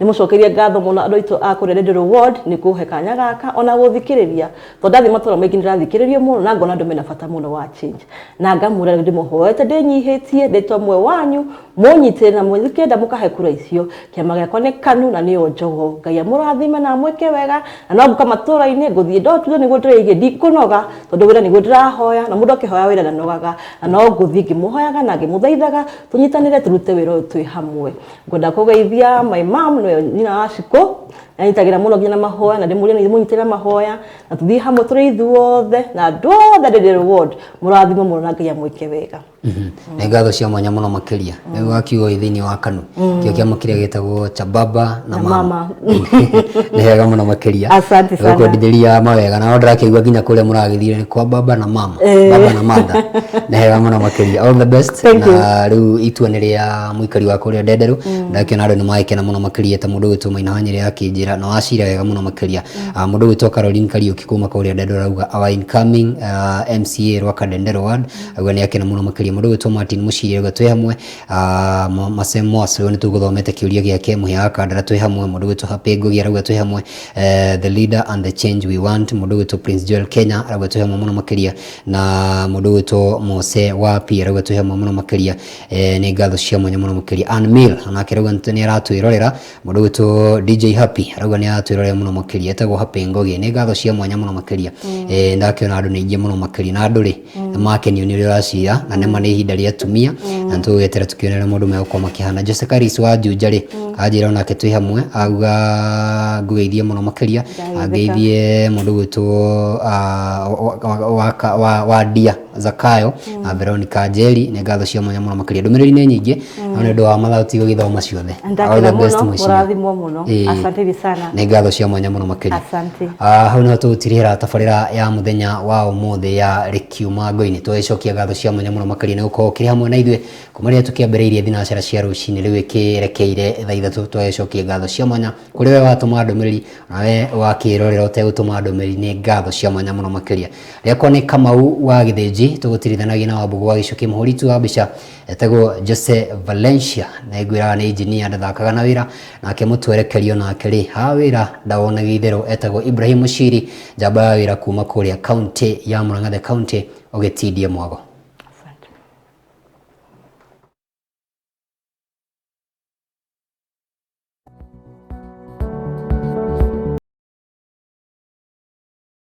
Nĩ mũcokerie ngatho mũno andũ aitũ a kũrĩa Ndenderũ Ward nĩ kũhe kanya gaka ona gũthikĩrĩria, tondũ ndathiĩ matũra maingĩ nĩ ndĩrathikĩrĩrio mũno na ngona andũ mena bata mũno wa change. Na ngamwĩra ndĩmũhoete ndĩnyihĩtie ndĩ ta ũmwe wanyu, mũnyitĩrĩre na mũkĩenda mũkahe kura icio. Kĩama gĩakwa nĩ KANU na nĩyo Njogoo. Ngai amũrathime na amwĩke wega, na no ngũka matũra-inĩ ngũthiĩ door to door nĩguo ndĩrĩigie, ndikũnoga tondũ wĩra nĩguo ndĩrahoya, na mũndũ akĩhoya wĩra ndanogaga, na no ngũthiĩ ngĩmũhoyaga na ngĩmũthaithaga tũnyitanĩre tũrute wĩra ũyũ twĩ hamwe. Ngwenda kũgeithia my mom nĩwe nyina wa Shiko, anyitagĩra mũno nginya na mahoya na ndĩmũrie mũnyitĩrĩre na mahoya, na tũthiĩ hamwe tũrĩ ithuothe na andũ othe a Ndenderũ Ward, mũrathimwo mũno na Ngai amwĩke wega. Nĩ ngatho cia mwanya mũno makĩria. Rĩu wakiuga wĩ thĩinĩ wa KANU, kĩo kĩama kĩrĩa gĩtagwo cha baba na mama. Nĩ hega mũno makĩria. Asante sana. Gũkwendithĩria mawega na no ndĩrakĩigua nginya kũrĩa mũragĩthire nĩ kwa baba na mama. Baba na mother. Nĩ hega mũno makĩria. All the best. Thank you. Na rĩu itua nĩ rĩa mũikari wa kũrĩa Ndenderũ. Ndakĩona andũ nĩ magĩkena mũno makĩria ta mũndũ ũgwĩtwo Maina wa Nyerere akĩnjĩra na wacira wega mũno makĩria. Mũndũ ũgwĩtwo Caroline Kariũki kuma kũrĩa Ndenderũ arauga our incoming MCA Rwaka Ndenderũ Ward auga nĩ akena mũno makĩria. Mũndũ ũgwĩtwo Martin Mũciri auga twĩ hamwe. Masem Mwas rĩu nĩ tũgũthomete kĩũria gĩake. Mũhĩa wa Kandara twĩ hamwe. Mũndũ ũgwĩtwo Happy Ngugi arauga twĩ hamwe. The leader and the change we want. Mũndũ ũgwĩtwo Prince Joel Kenya arauga twĩ hamwe mũno makĩria. Na mũndũ ũgwĩtwo Mose wa P arauga twĩ hamwe mũno makĩria. Nĩ ngatho cia mwanya mũno makĩria. Ann Mill onake arauga nĩ aratwĩrorera. Mũndũ ũgwĩtwo DJ Happy arauga nĩ aratwĩrorera mũno makĩria. Etagwo Happy Ngugi. Nĩ ngatho cia mwanya mũno makĩria. Ndakĩona andũ nĩ aingĩ mũno makĩria na andũ rĩ nĩ makenio nĩ ũrĩa ũracira na nĩma nĩ ihinda rĩa atumia na nĩ tũgũgĩetera tũkĩone ũrĩa maũndũ megũkorwo makĩhana. Jose Karis wa Juja rĩ anjĩra onake twĩ hamwe, auga ngũgeithie mũno makĩria, angeithie mũndũ ũgwĩtwo wa Ndia Zakayo na Veronica Njeri. Nĩ ngatho cia mwanya mũno makĩria. Ndũmĩrĩri nĩ nyingĩ no nĩ ũndũ wa mathaa tũtigũgĩthoma ciothe. All the Ndakena best mũno, mheshimiwa. mũrathimwo mũno. Asanteni sana. Nĩ ngatho cia mwanya mũno makĩria. Asante. Hau niho tũgũtirihĩra tabarĩra ya mũthenya wa ũmũthĩ ya Rĩkiuma Ngo-inĩ. Tũgagĩcokia ngatho cia mwanya mũno makĩria nĩ gũkorwo ũkĩrĩ hamwe na ithuĩ kuma rĩrĩa tũkĩambĩrĩirie thinacara cia rũcinĩ rĩu ĩkĩrekeire thaa 3. Tũgagĩcokia ngatho cia mwanya kũrĩ we watũma ndũmĩrĩri na we wakĩrorera ũtegũtũma ndũmĩrĩri, nĩ ngatho cia mwanya mũno makĩria. Rĩakwa nĩ Kamau wa Gĩthĩnji, tũgũtirithanagia na Wambũgũ wa Gĩcuki, mũhũri tu wa mbica etagwo Jose Valencia, na ngwĩraga nĩ engineer ndathakaga na wĩra, nake mũtwerekerio nake rĩ ha wĩra ndawonagia itherũ, etagwo Ibrahim Mushiri, njamba ya wĩra kuma kũrĩa county ya Murang'a, the county ũgĩtindia mwago.